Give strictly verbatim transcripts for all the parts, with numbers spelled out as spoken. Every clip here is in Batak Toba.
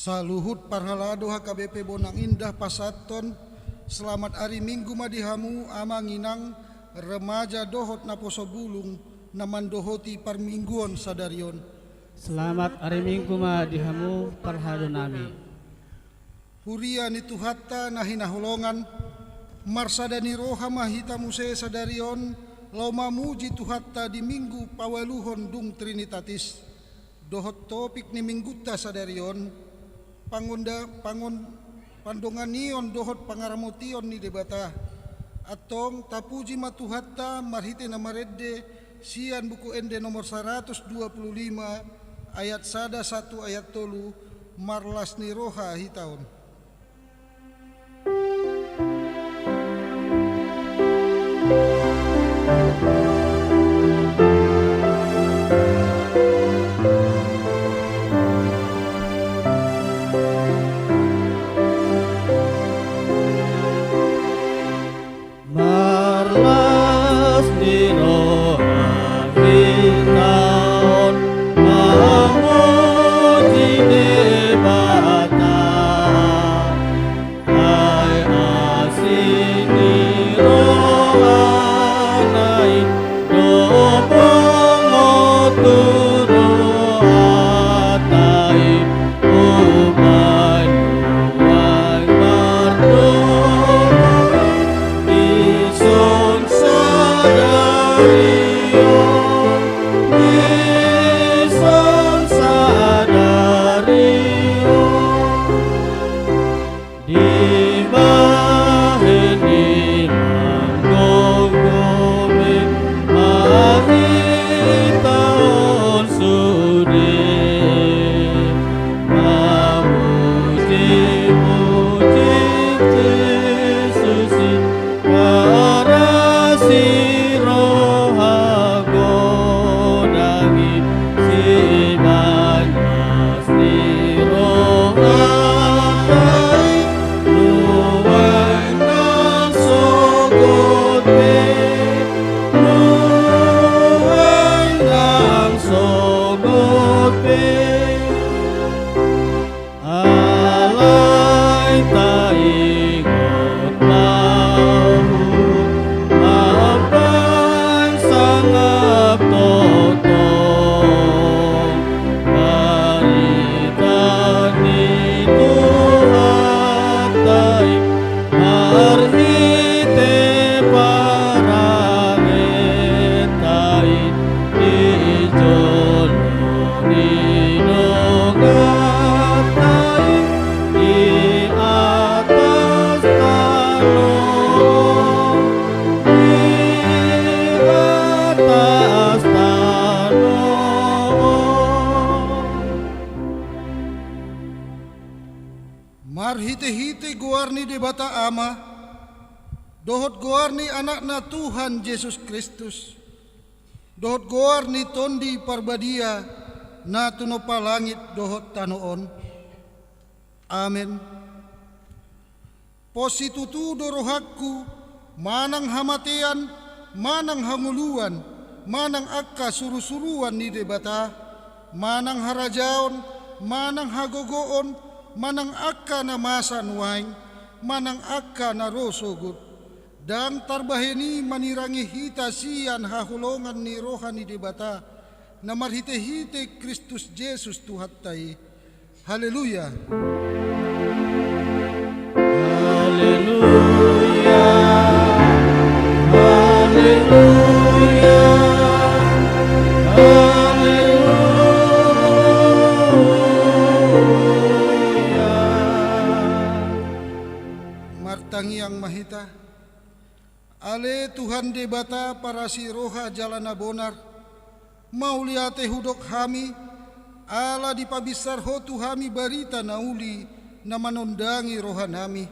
Saluhut parhalado H K B P Bonang Indah pasahathon, selamat ari Minggu ma di hamu amang inang, remaja dohot naposo bulung, na mandohoti parmingguon sadari on. Selamat ari Minggu ma di hamu parhalado nami. Huria ni Tuhanta na hinaholongan, marsada ni roha ma hita muse sadari on, laho mamuji Tuhanta di Minggu paualuhon dung Trinitatis. Dohot topik ni Minggunta sadari on, pangonda-, pangon-, pandonganion dohot pangaramotion ni Debata. Antong tapuji ma Tuhanta marhite na marende sian Buku Ende nomor saratus dua pulu lima, ayat sada sahat tu ayat tolu, marlas ni roha hita on. Marlas ni roha hita on mamuji Debata. Ai asi ni rohana i do bongot tu rohanta i, umbahen nuaeng mardomu i dison sadari on, dison sadari on. Dibahen i manggomgomi ma hita on sude, mamujimuji Jesus i, marlas ni roha godang i, sibanyakna ni rohanta i, nuaeng nang sogot pe, nuaeng nang sogot pe. Alai taingot ma hita, mambahen sangap tongtong barita ni Tuhanta i, marhite parangeanta i di jolo ni donganta i, di atas tano, di atas tano. Marhitehite goar ni Debata Ama, dohot goar ni Anakna Tuhan Jesus Kristus, dohot goar ni Tondi Parbadia, na tinompa langit dohot tano on. Amen. Pos situtu do rohangku, manang hamatean, manang hangoluan, manang angka surusuruan ni Debata, manang harajaon, manang hagogoon, manang angka na masa nuaeng, manang angka na ro sogot, ndang tarbahen i manirangi hita sian haholongan ni roha ni Debata, na marhitehite Kristus Jesus Tuhanta i. Haleluya. Haleluya. Haleluya. Haleluya. Martangiang ma hita. Ale Tuhan Debata parasi roha jala na bonar, mauliate hudok hami, ala dipabinsar Ho tu hami barita na uli na manondangi rohanami.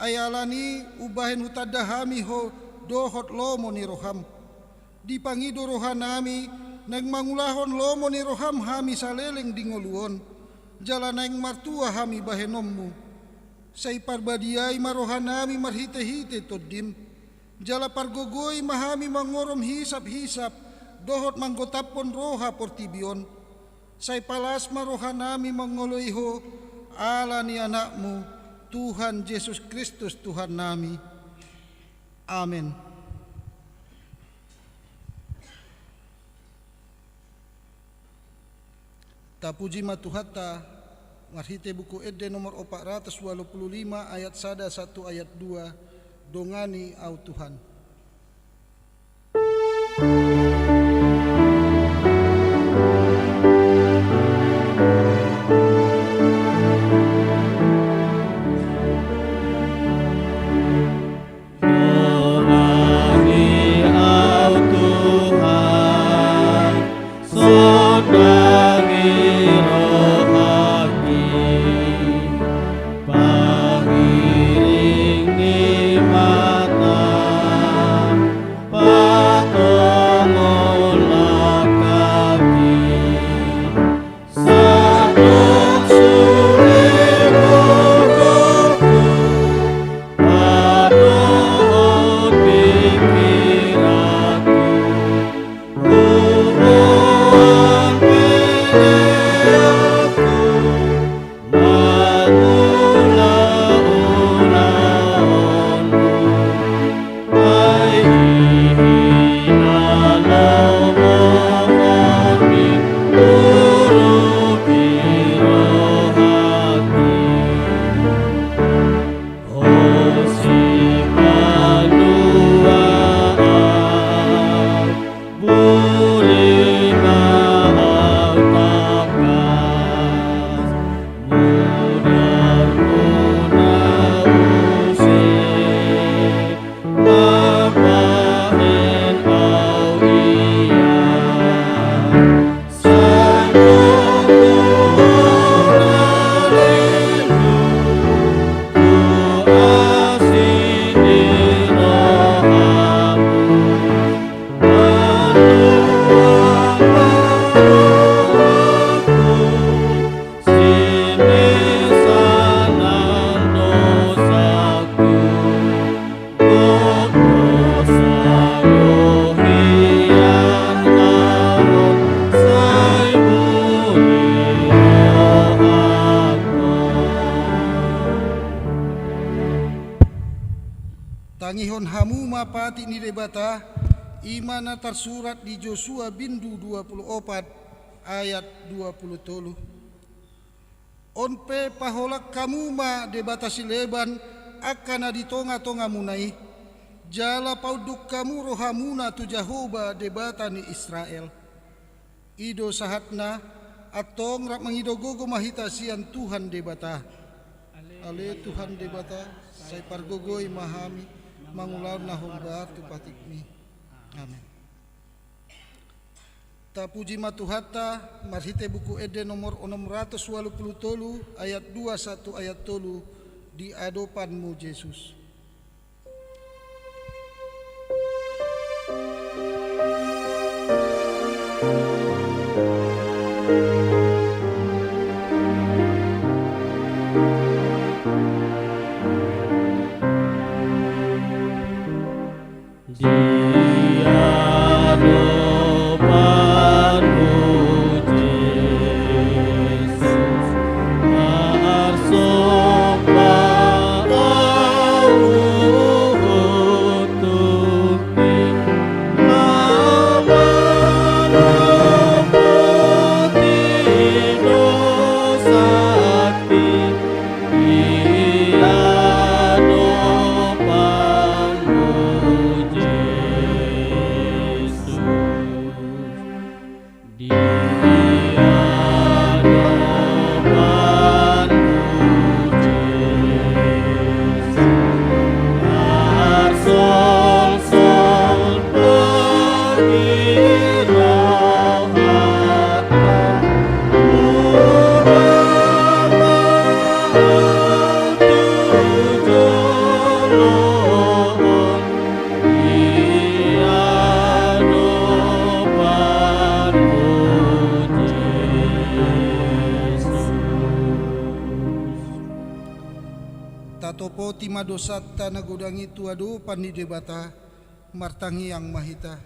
Ai alani i umbahen hutanda hami Ho dohot lomo ni roham. Dipangido rohanami, naeng mangulahon lomo ni roham hami saleleng di ngolu on, jala naeng martua hami bahenonmu. Sai parbadiai ma rohanami marhitehite Tondim, jala pargogoi ma hami mangorom hisaphisap dohot manggotaphon roha portibi on. Sai palas ma rohanami mangoloi Ho, Ala ni Anakmu, Tuhan Jesus Kristus, Tuhannami. Amen. Tapuji ma Tuhanta, marhite Buku Ende nomor opat ratus ualu pulu lima, ayat sada sahat tu ayat dua, dongani ahu Tuhan. Dongani ahu Tuhan, sondangi rohangki, pahiring ni mata, patongon langkangki. Sahat sude gogoku, padohot pingkiranku, huboan peleanku, mangula ulaonmu. Ai i na lomohon ni urupi rohangki. O Sipalua, buri ma ahu tangkas, mudarmu na use mambahen ahu ia. Sanggup hurang lelengku tu asi ni rohamu. Paluahon ma rohangku sian mesanan dosaku. Gok dosa do hian ahu, sai buri rohangku. Tangihon hamu ma patik ni Debata, i ma na tarsurat di Josua bindu dua pulu opat ayat dua pulu tolu. On pe paholang hamu ma debata sileban angka na di tongatongamuna i, jala paunduk hamu rohamuna tu Jahowa Debata ni Israel. I do sahatna, antong rap mangido gogo ma hita sian Tuhan Debata. Ale Tuhan Debata, sai pargogoi ma hami mangulahon na hombar tu patikmi. Amen. Tapuji ma Tuhanta, marhite Buku Ende nomor onom ratus ualu pulu tolu, ayat dua sahat tu ayat tolu, di adopanmu Jesus. Di adopanmu Jesus, tarsomba ahu tungkin, na manopoti dosangki. Di adopanmu Jesus, di adopanmu Jesus, tarsolsol ma di rohangku. Tatopoti ma dosanta na godang i tu adopan ni Debata, martangiang ma hita.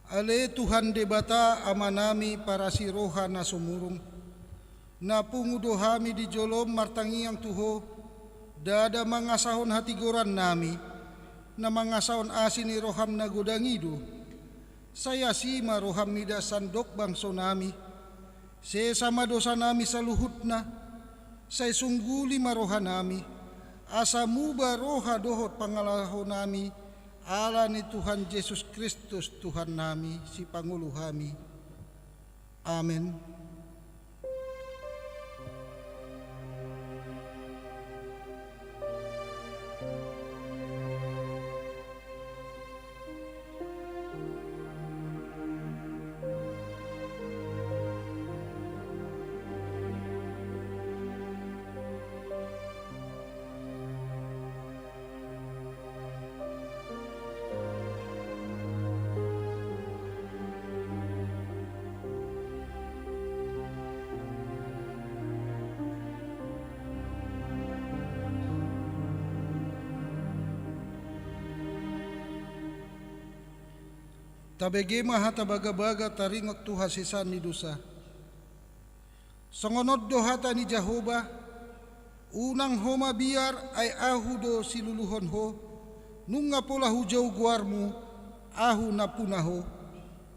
Ale Tuhan Debata Amanami parasi roha na sumurung, Na pungu do hami di jolom martangiang tu Ho, ndada mangasahon hatigoran nami, na mangasahon asi ni roham na godang i do. Sai asi ma roham mida sandok bangso nami. Sesa ma dosa nami saluhutna, sai sungguli ma roha nami, asa muba roha dohot pangalaho nami, ala ni Tuhan Jesus Kristus Tuhan nami, sipangolu hami. Amen. Tabege ma hata bagabaga taringot tu hasesaan ni dosa. Songon on do hata ni Jahowa: Unang ho mabiar, ai Ahu do siluluhon ho. Nunga pola hujou goarmu, Ahu nampuna ho.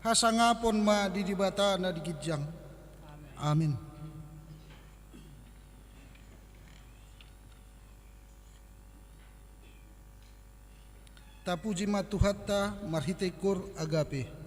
Hasangapon ma di Debata na di ginjang. Amen. Tapuji ma Tuhanta marhite koor Agape.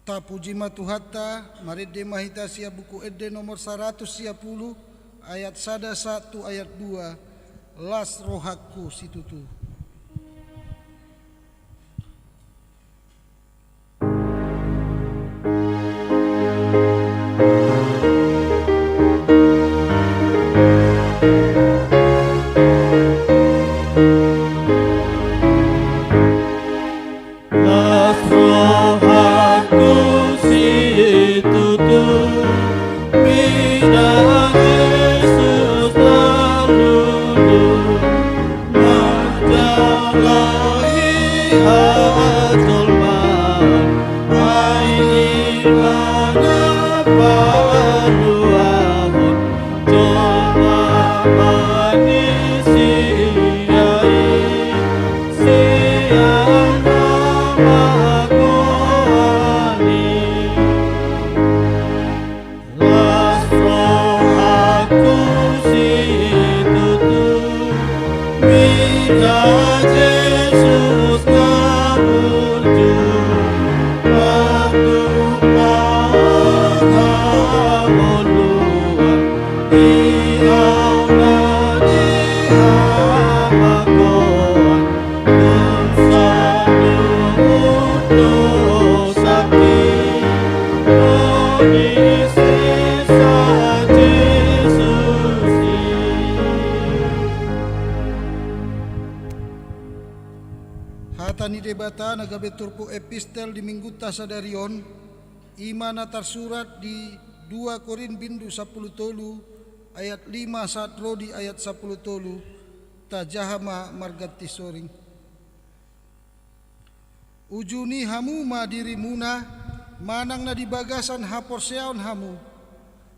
Tapuji ma Tuhanta, marende ma hita sian Buku Ende nomor saratus sia pulu, ayat sada sahat tu ayat dua, las rohangku situtu. Las rohangku situtu, mida Jesus na lulu manjalahi hajolmaon, ai Ibana paluahon jolma manisia i sian hamagoan i. Las rohangku situtu, mida Jesus na burju, patupa hangoluan, i auna di hamagoan, dung saluhut dosangki ro disesa Jesus i. Hata ni Debata na gabe turpuk epistel di Minggunta sadari on, i ma na tarsurat di dua Korint bindu sampulu tolu, ayat lima sahat ro di ayat sampulu tolu, tajaha ma marganti soring. Ujuni hamu ma dirimuna, manang na di bagasan haporseaon hamu.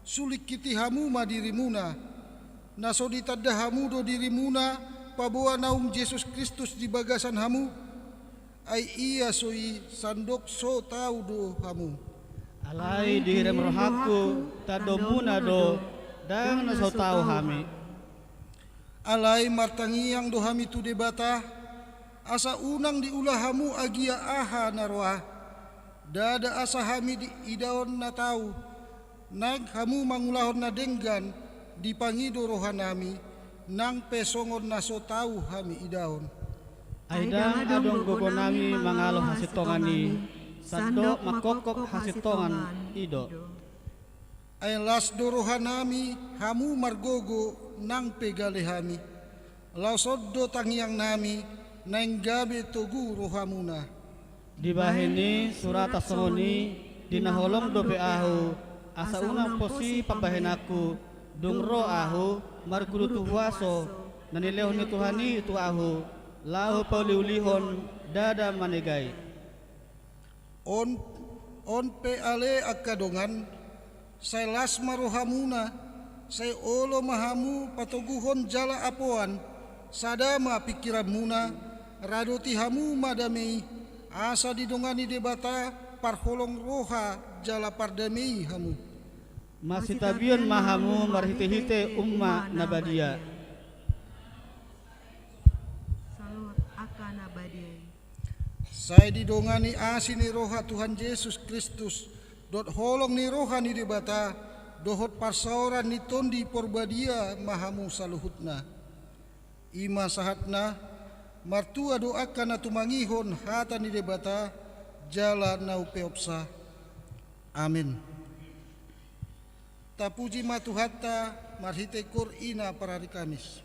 Sulingkiti hamu ma dirimuna, na so ditanda hamu do dirimuna paboa naung Jesus Kristus di bagasan hamu? Ai ia so i, sandok so tau do hamu. Alai dihirem rohangku, tandomuna do, ndang na so tau hami. Alai martangiang do hami tu Debata, asa unang diula hamu agia aha na roa. Ndada asa hami di idaon na tau, naeng hamu mangulahon na denggan, dipangido rohanami, nang pe songon na so tau hami idaon. Ai ndang adong gogonami mangalo hasintongan i, sandok mangkophop hasintongan i do. Ai las do rohanami, hamu margogo, nang pe gale hami. Laos on do tangiangnami, naeng gabe togu rohamuna. Dibahen i, suratan songon i, di na holong dope ahu, asa unang pos i pambahenanku, dung ro ahu, marguru tu huaso, na nilehon ni Tuhan i tu ahu, laho pauliulihon, ndada manegai. On, on pe ale angka dongan, sai las ma rohamuna, sai olo ma hamu patoguhon jala apoan, sada ma pingkiranmuna, radoti hamu ma dame i, asa didongani Debata parholong roha jala pardame i hamu. Masitabion ma hamu marhitehite umma na badia. Saluhut angka na badia i. Sai didongani asi ni roha Tuhan Jesus Kristus, dohot holong ni roha ni Debata, dohot parsaoran ni Tondi Porbadia ma hamu saluhutna. I ma sahatna, martua do angka na tumangihon hata ni Debata, jala na umpeopsa. Amen. Tapuji ma Tuhanta, marhite Koor ina parari Kamis.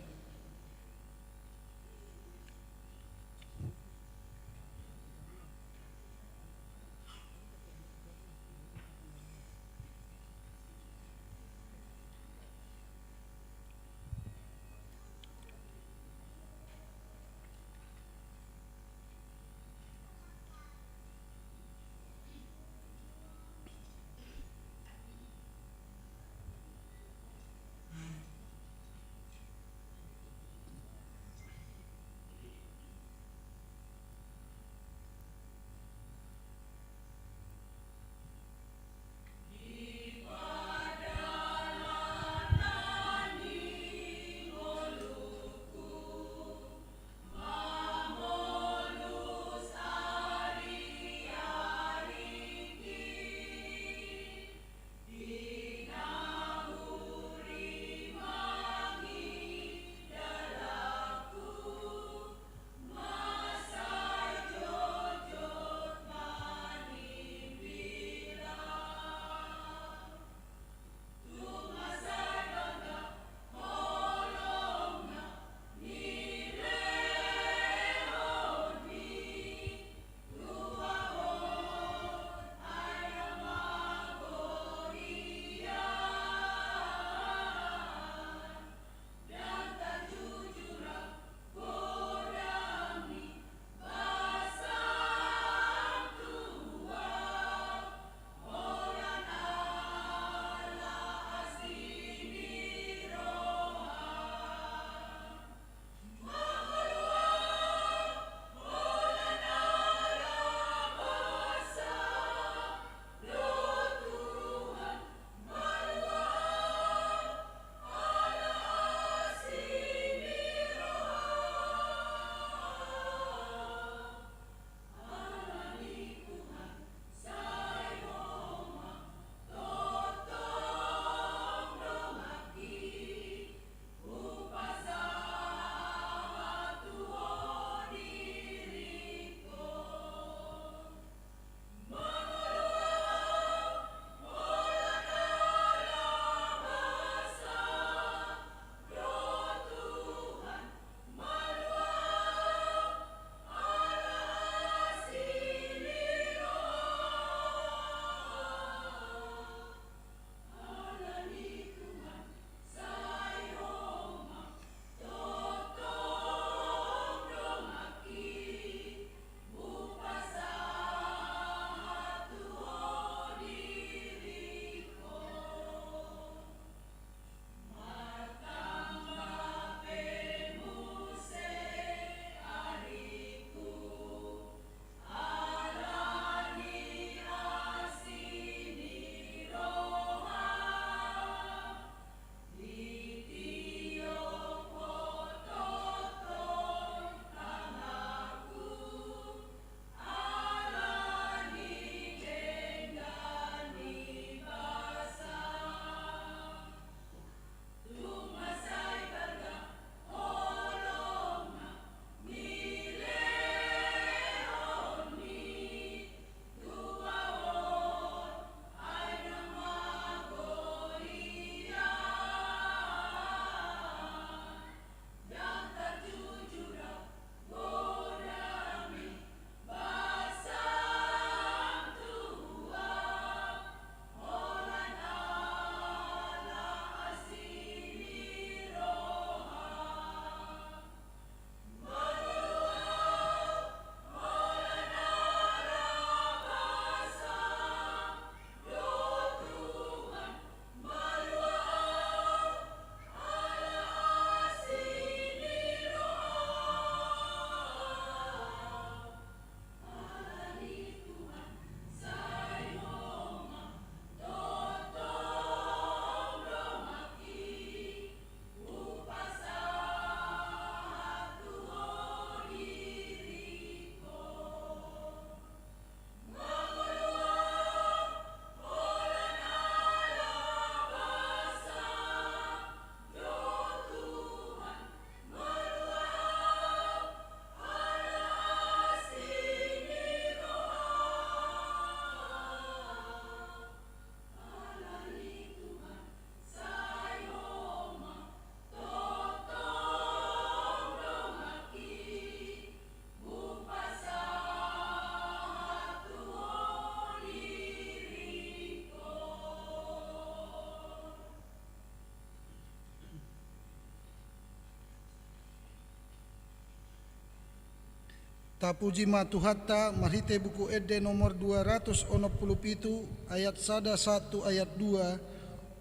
Tapuji ma Tuhanta marhite Buku Ende nomor dua ratus onom pulu pitu, ayat sada sahat tu ayat dua.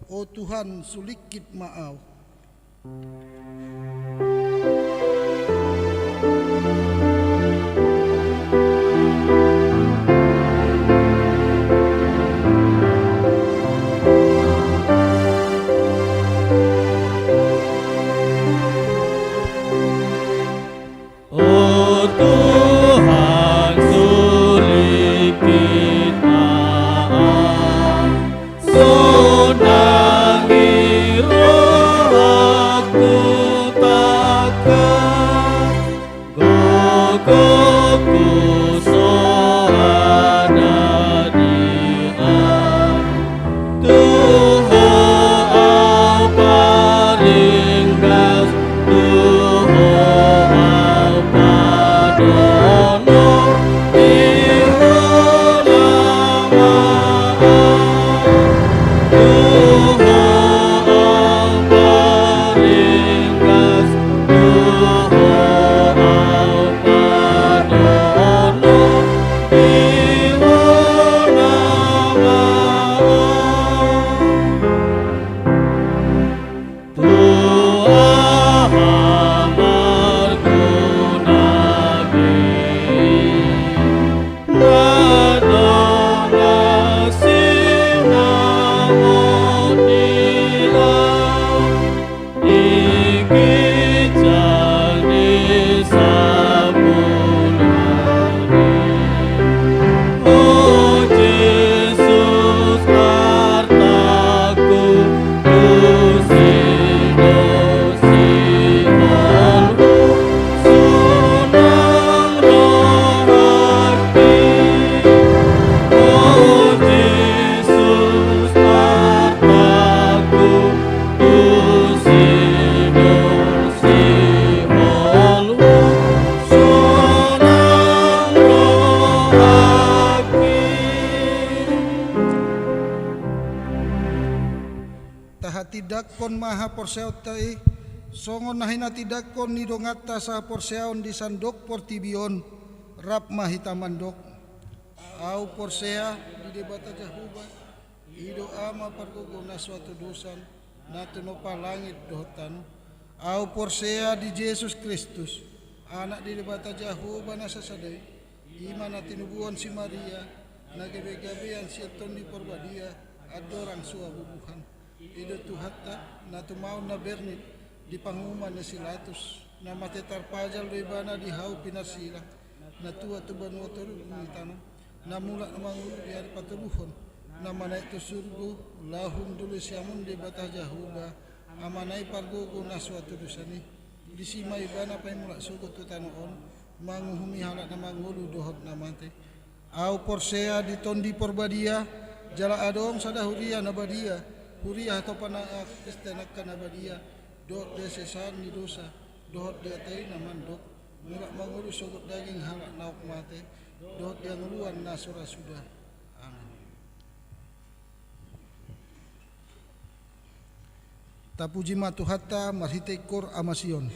O Tuhan, sulingkit ma au. O Tuhan, sulingkit ma au, sonang i rohangku tangkas, gogoku so ada di Tuhan. Tu Ho au paringgas, tu Ho au padohon, di Ho nama au. Tu Ho au paringgas, tu Ho au padohon, di Ho nama au. Tu aha marguna be i na dong na sinamot di au di ginjang ni sapulo ari? O Jesus, artangku, tu Si do sihol Ho, sonang rohangki. O Jesus, artangku, tu Si do sihol Ho, sonang rohangki. Tahatindangkon ma haporseaonta i, songon na hinatindangkon ni donganta sahaporseaon di sandok portibi on. Rap ma hita mandok. Au porsea di Debata Jahowa, i do Ama pargogo na so hatodosan, na tinompa langit dohot tano. Au porsea di Jesus Kristus, Anak ni Debata Jahowa na sasada i, i ma na tinubuhon si Maria, na gabegabean sian Tondi Porbadia, andorang so habubuhan. I do Tuhanta, na tumaon na bernit di panguhuman ni si Pilatus, na mate tarpajal do Ibana di hau pinarsilang, na tua tu banua toruan ni tano, na mulak na mangolu di ari patoluhon, na manaek tu surgo, laho hundul di siamun Debata Jahowa, Amana i pargogo na so hatodosan i. Disi ma Ibana paimulak sogot tu tano on, manguhumi halak na mangolu dohot na mate. Au porsea di Tondi Porbadia, jala adong sada huria na badia, huria hatopan angka Kristen angka na badia, dohot di hasesaan ni dosa, dohot di hata i na mandok, mulak mangolu sogot daging halak naung mate, dohot di hangoluan na so ra suda. Amen. Tapuji ma Tuhanta marhite Koor Ama Sion.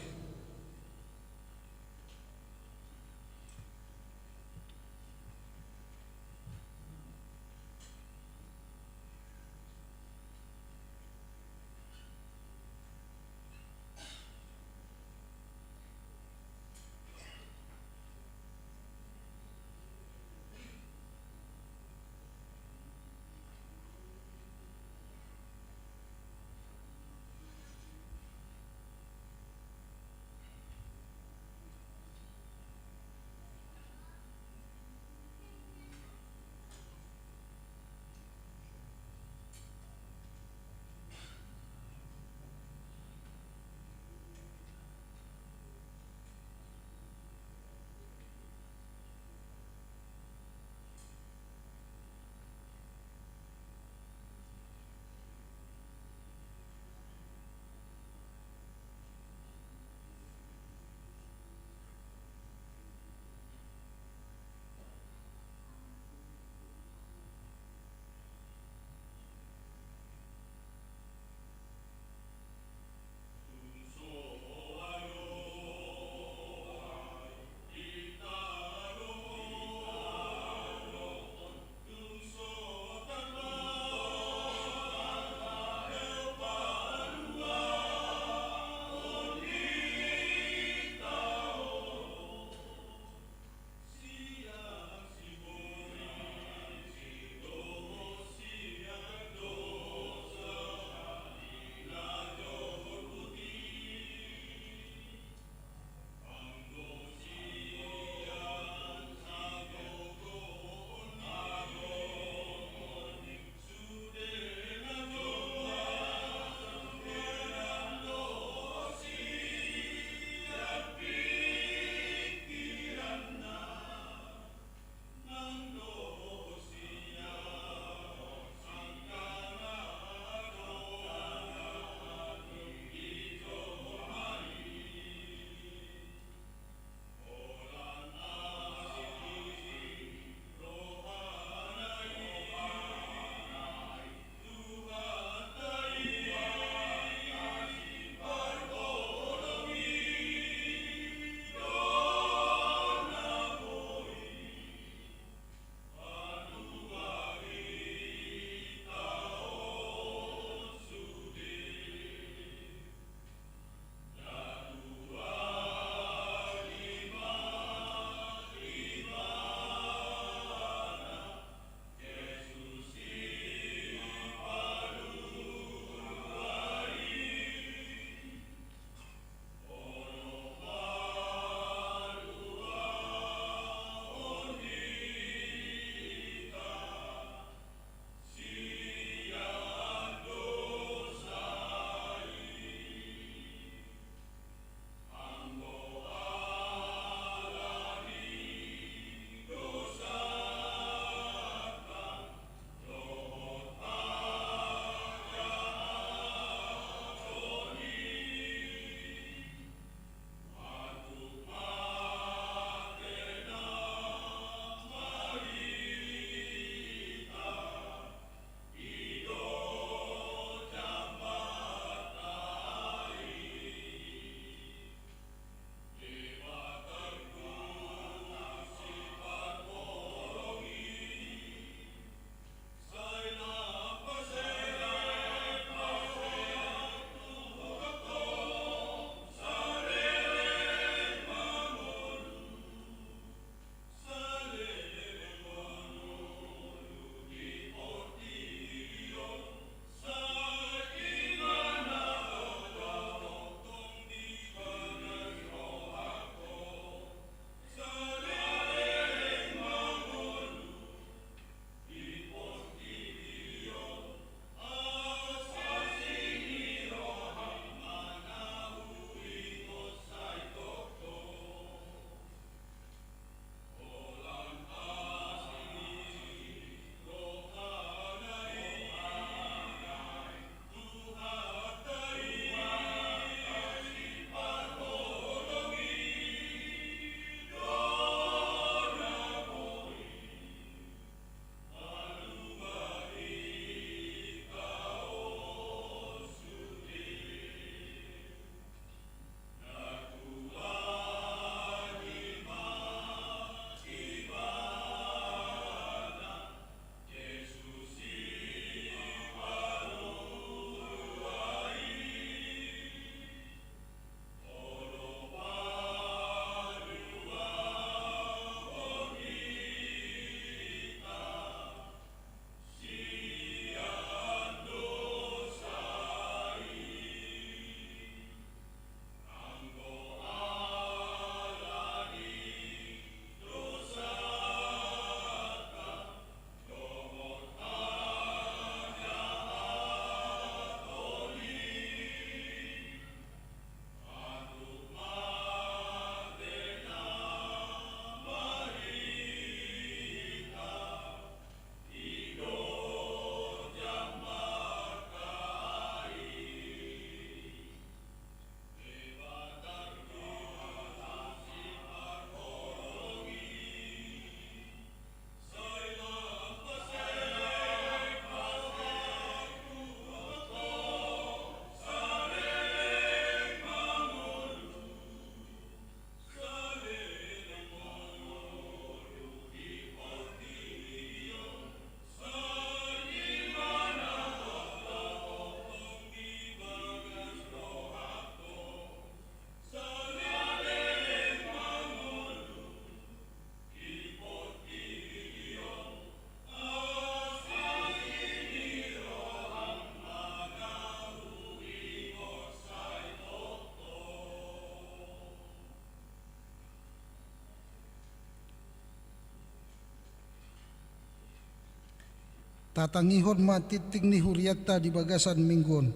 Tatangihon ma tingting ni hurianta di bagasan minggu on.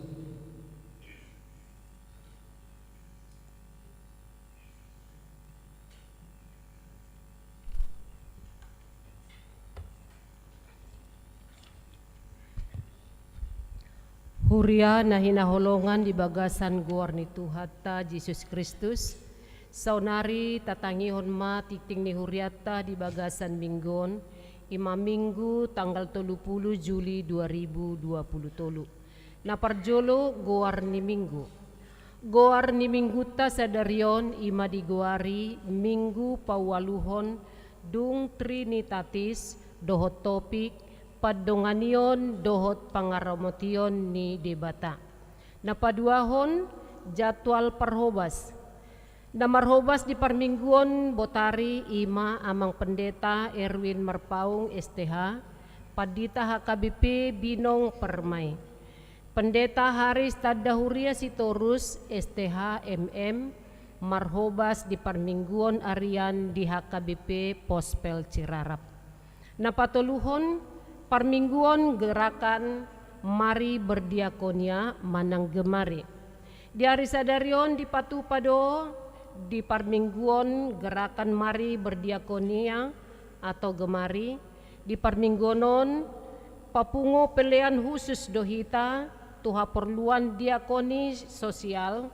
Huria na hinaholongan di bagasan goar ni Tuhanta Jesus Kristus, saonari tatangihon ma tingting ni hurianta di bagasan minggu on, i ma Minggu tanggal tolu pulu Juli dua ribu dua pulu tolu. Na parjolo, goar ni Minggu. Goar ni Minggunta sadari on i ma digoari Minggu paualuhon dung Trinitatis dohot topik pandonganion dohot pangaramotion ni Debata. Na paduahon, jadwal parhobas. Na marhobas di parmingguon botari i ma Amang Pendeta Erwin Marpaung, S T H, Pandita H K B P Binong Permai. Pendeta Haris Tanda Huria Sitorus, S T H, M M, marhobas di parmingguon arian di H K B P Pospel Cirarap. Na patoluhon, parmingguon gerakan Mari Berdiakonia manang Gemari. Di ari sadari on dipatupa do di parmingguon gerakan Mari Berdiakonia atau Gemari. Di parmingguon on papungu pelean khusus do hita tu haporluan diakoni sosial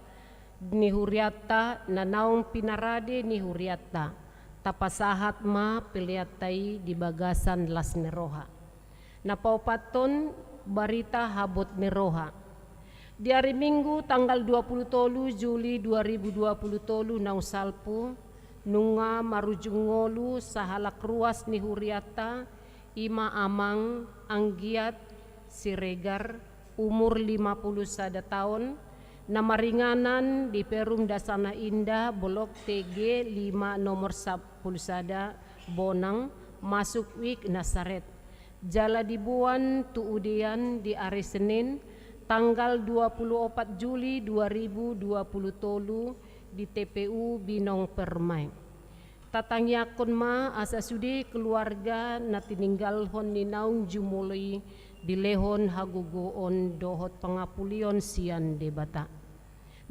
ni hurianta na naung pinarade ni hurianta. Tapasahat ma peleanta i di bagasan las ni roha. Na paopathon, barita habot ni roha. Di ari Minggu tanggal dua pulu tolu Juli dua ribu dua pulu tolu naung salpu, nunga marujung ngolu sahalak ruas ni hurianta, i ma Amang Anggiat Siregar, umur lima pulu sada taon, na maringanan di Perum Dasana Indah, Blok T G lima, nomor sampulu sada, Bonang, masuk wik Nasaret. Jala diboan tu udean di ari Senin, tanggal dua pulu opat Juli dua ribu dua pulu tolu, di T P U Binong Permai. Tatangiangkon ma asa sude keluarga na tininggalhon ni naung jumolo i dilehon hagogoon dohot pangapulion sian Debata.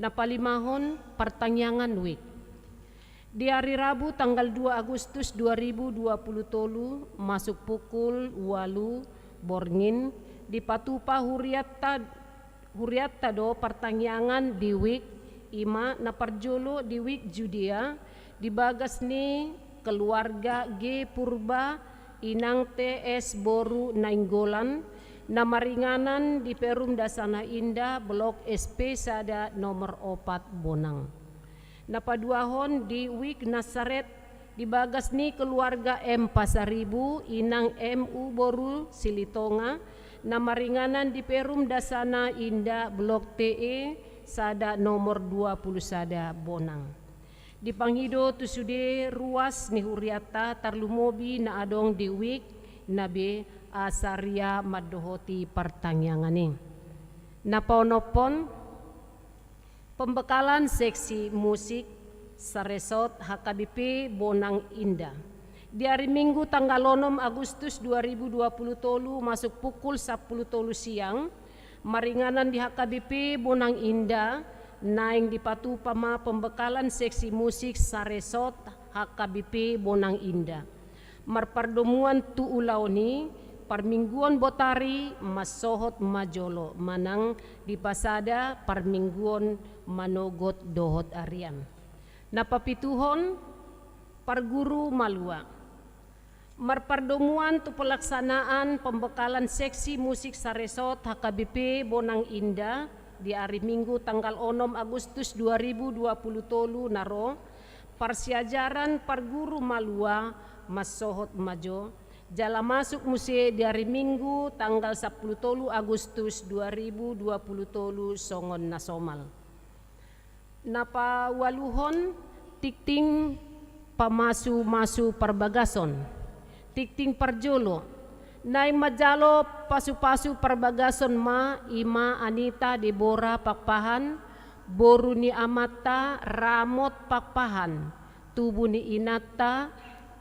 Na palimahon, partangiangan wik. Di ari Rabu tanggal dua Agustus dua ribu dua pulu tolu, masuk pukul ualu borngin, dipatupa hurianta, hurianta do partangiangan di wik, i ma na parjolo di wik Judea, di bagas ni keluarga G Purba, Inang T S boru Nainggolan, na maringanan di Perum Dasana Indah, Blok S P sada, nomor opat, Bonang. Na paduahon di wik Nasaret, di bagas ni keluarga M Pasaribu, Inang M U boru Silitonga, na maringanan di Perum Dasana Indah, Blok T E sada, nomor dua pulu sada, Bonang. Dipangido tu sude ruas ni hurianta, tarlumobi na adong di wik na be, asa ria mandohoti partangiangan i. Na paonomhon, pembekalan seksi musik saresort H K B P Bonang Indah. Di ari Minggu tanggal onom Agustus dua ribu dua pulu tolu, masuk pukul sampulu tolu siang, maringanan di H K B P Bonang Indah, naeng dipatupa ma pembekalan seksi musik saresort H K B P Bonang Indah. Marpardomuan tu ulaon i, parmingguon botari mansohot ma jolo, manang dipasada parmingguon manogot dohot arian. Na papituhon, parguru malua. Marpardomuan tu pelaksanaan pembekalan seksi musik saresort H K B P Bonang Indah di ari Minggu tanggal onom Agustus dua ribu dua puluh tolu na ro, parsiajaran parguru malua mansohot ma jo, jala masuk muse di ari Minggu tanggal sampulu tolu Agustus dua ribu dua puluh tolu songon na somal. Na paualuhon, tingting pamasu-masu parbagason. Tingting parjolo, naeng manjalo pasu-pasu parbagason ma i ma Anita Debora Pakpahan, boru ni amanta Ramot Pakpahan, tubu ni inanta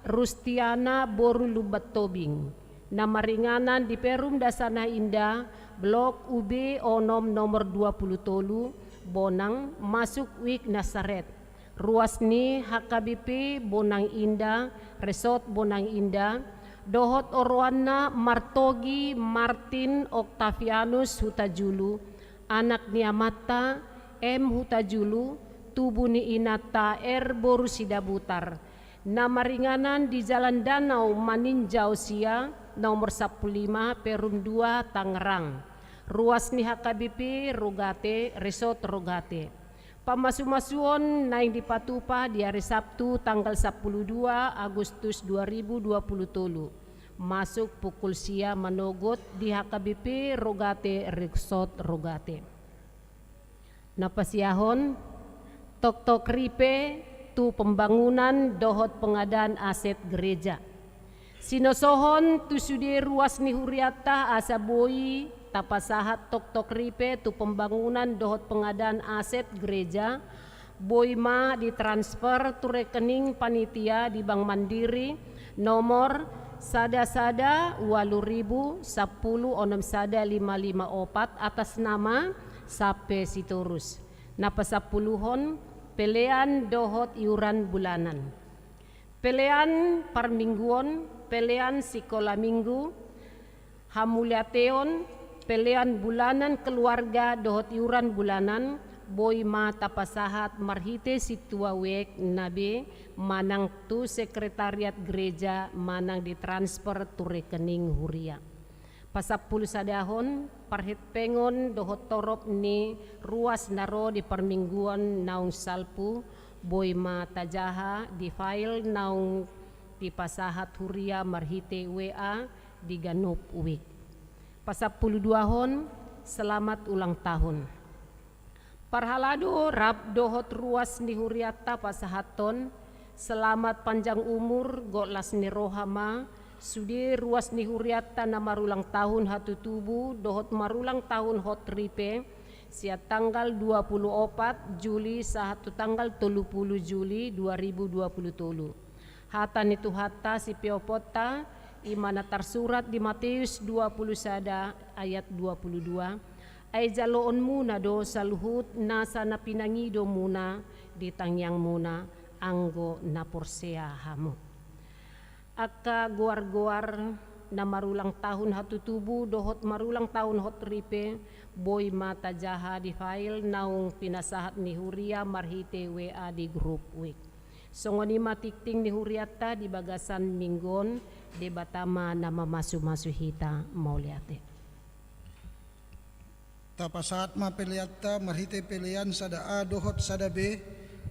Rustiana boru Lumban Tobing. Na maringanan di Perum Dasana Indah, Blok U B onom, nomor dua pulu tolu, Bonang, masuk Wik Nasaret. Ruas ni H K B P Bonang Indah, Resort Bonang Indah, dohot oroanna martogi Martin Octavianus Hutajulu, anak ni amanta M Hutajulu, tubu ni inanta R boru Sidabutar, na maringanan di Jalan Danau Maninjau sia, nomor sampulu lima, Perum dua, Tangerang. Ruas ni H K B P Rogate, Resort Rogate. Pamasumasuon naeng dipatupa di ari Sabtu tanggal sampulu dua Agustus dua ribu dua pulu tolu, masuk pukul sia manogot di H K B P Rogate, Resort Rogate. Na pasiahon, toktok ripe tu pembangunan dohot pengadaan aset gereja. Sinosohon tu sude ruas ni hurianta asa boi tapasahat toktok ripe tu pembangunan dohot pengadaan aset gereja, boi ma ditransfer tu rekening panitia di Bank Mandiri, nomor sada sada ualu ribu sampulu onom sada lima lima opat, atas nama Sape Sitorus. Na pasampuluhon, pelean dohot iuran bulanan. Pelean parmingguon, pelean sikola minggu, hamauliateon, pelean bulanan keluarga dohot iuran bulanan, boi ma tapasahat marhite sintua wijk na be manang tu sekretariat gereja manang ditransfer tu rekening huria. Pasampulu sadahon, parhempengon dohot torop ni ruas na ro di parmingguon naung salpu, boi ma tajaha di file naung dipasahat huria marhite W A di ganup wijk. Pasampulu duahon, selamat ulang tahun. Parhalado rap dohot ruas ni hurianta pasahathon, selamat panjang umur, gok las ni roha ma, sude ruas ni hurianta na marulang tahun hatutubu dohot marulang tahun hot ripe, sian tanggal dua pulu opat Juli sahat tu tanggal tolu pulu Juli dua ribu dua pulu tolu. Hata ni Tuhanta sipeoponta, i ma na tarsurat di Mateus dua pulu sada ayat dua pulu dua, ai jaloonmuna do saluhut nasa na pinangidomuna di tangiangmuna, anggo na porsea hamu. Angka goar-goar na marulang tahun hatutubu dohot marulang tahun hot ripe, boi ma tajaha di file naung pinasahat ni huria marhite W A di grup wijk. Songon i ma tingting ni hurianta di bagasan minggu on, Debata ma na mamasu-masu hita. Mauliate. Tapasahat ma peleanta marhite pelean sada A dohot sada B,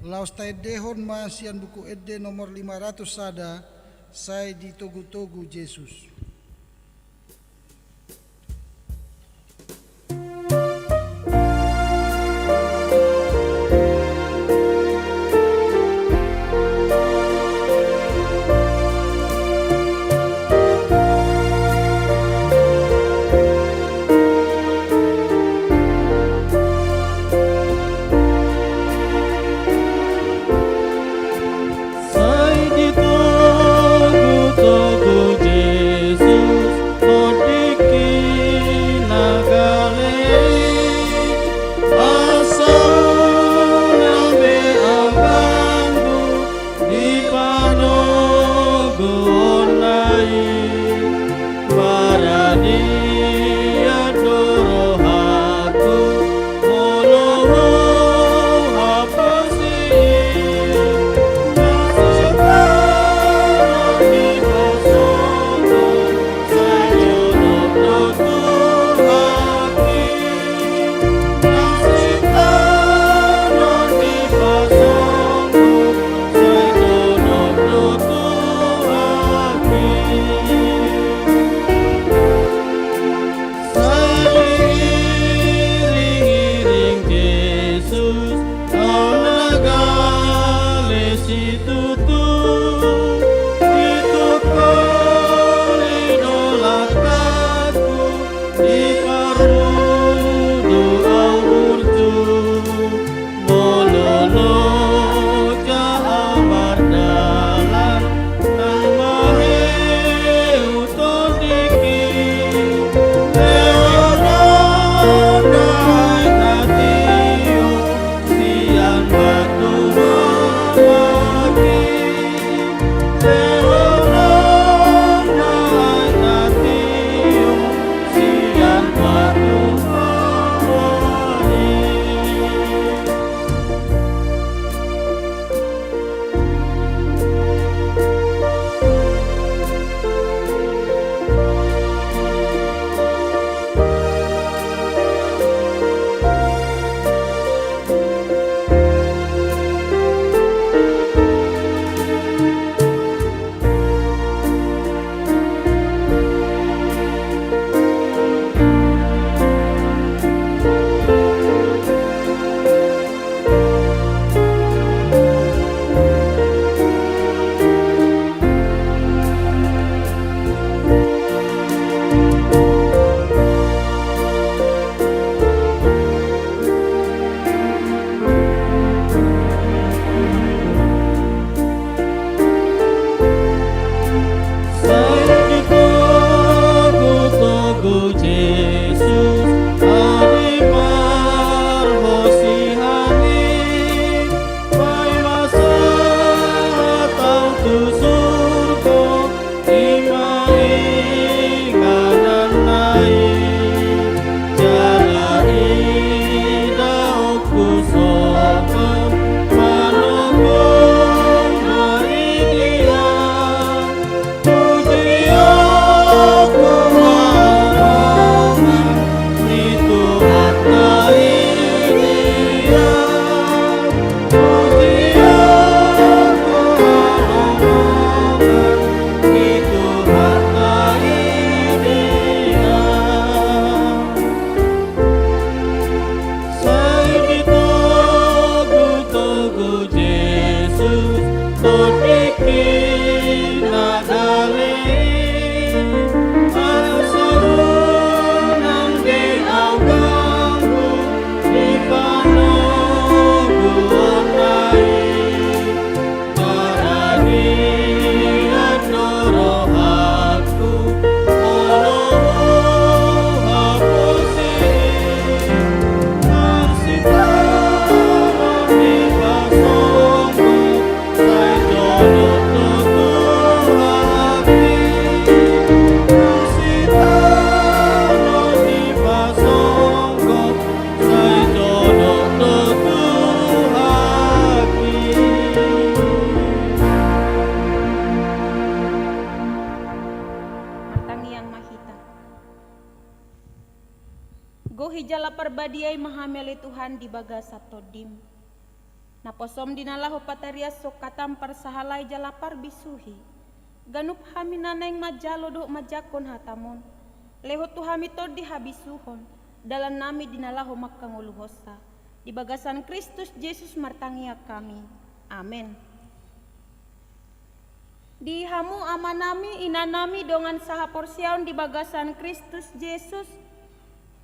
laos taendehon ma sian Buku Ende nomor lima ratus sada, Sai Ditogu-togu Jesus. Sai ditogu-togu Jesus, tondikkina gale i, asa unang be ambanmu di panoguonna i, maradian do rohangku, molo huhaposi i, na sitaonon ni basongku, sai jonok do tu api. Situtu, itu poli do langkangku, di parmudu au burju, molo loja au mardalan, nang maheu tondik Tondingki na gale, asa unang be ahu ganggu di panoguonna i. Maradian do rohangku, molo huhaposi i, marsitaon ni pasonggo, sai jolo do tu hami. Marsitaon ni pasonggo, sai jolo do tu hami. Martangiang ma hita. Gohi jala parbadia i ma hami ale Tuhan di bagasan Tondim. Naposom di na laho patariashon hatam parsahalai jala parbisuhi. Ganup hami na naeng manjalo dohot manjangkon hatam on, lehon tu hami tondi habisuhon, dalannami di na laho mangkangoluhonsa. Di bagasan Kristus Jesus martangiang hami. Amen. Di hamu amanami, inanami, dongan sahaporseaon di bagasan Kristus Jesus,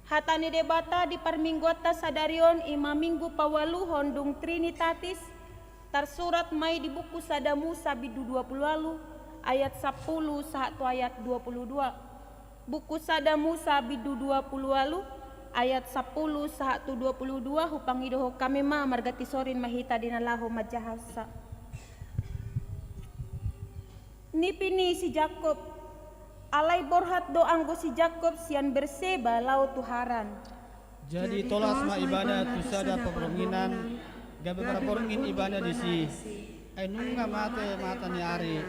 hata ni Debata di parmingguanta sadari on i ma minggu paualuhon dung Trinitatis, tarsurat ma i di buku sada Musa bindu dua pulu ualu ayat sampulu sahat tu ayat dua pulu dua. Buku sada Musa bindu dua pulu ualu ayat sampulu sahat tu dua pulu dua, hupangidohon hami ma, marganti sorin ma hita di na laho manjahaonsa. Nipi ni si Jakkob. Alai borhat do anggo si Jakkob sian Berseba laho tu Haran. Jadi tolhas ma ibana tu sada parbornginan, gabe marborngin ibana disi. Ai nunga mate mata ni ari,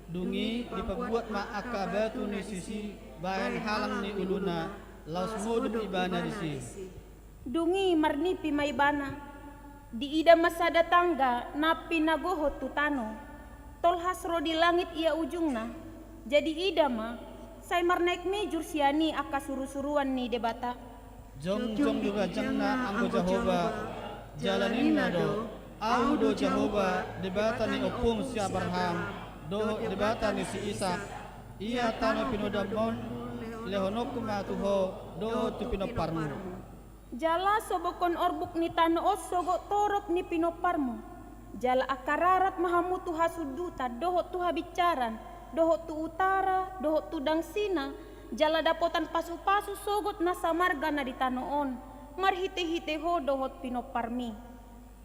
dung i dipabuat ma angka batu ni sisi bahen halang ni uluna, laos modom ibana disi. Dung i marnipi ma ibana, diida ma sada tangga na pinagohon tu tano. Tolhas ro di langit ia ujungna. Jadi ida ma, sai marnaek mijur sian i angka surusuruan ni Debata. Jongjong do ganjangna anggo Jahowa, jala ninna do: Ahu do Jahowa, Debata ni ompung si Abraham, dohot Debata ni si Isak. Ia tano pinodamon lehononku ma tu ho dohot tu pinomparmu. Jala sobokhon orbuk ni tano on sogot torop ni pinomparmu. Jala angka rarat ma hamu tu hasundutan dohot tu habincaran, dohot tu utara dohot tu dangsina, jala dapotan pasupasu sogot na samarga na di tano on, marhitehite ho dohot pinomparmi.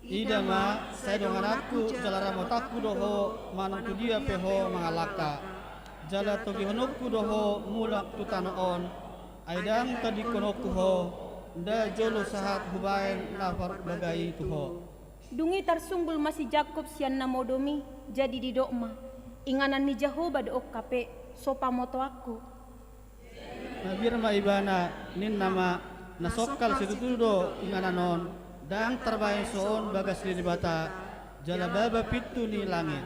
Ida ma, sai dongananku jala ramotanku do ho manang tu dia pe ho mangalangka. Jala togihononku do ho mulak tu tano on, ai ndang tadingkononku ho, nda jolo sahat hubahen na parbaga i tu ho. Dung i tarsunggul ma si Jakkob sian na modom i, jadi didok ma: Inganan ni Jahowa do on hape, so pamotoanku. Mabiar ma ibana, ninna ma: Na songkal situtu do inganan on, ndang tarbahen so on bagas ni Debata, jala baba pintu ni langit.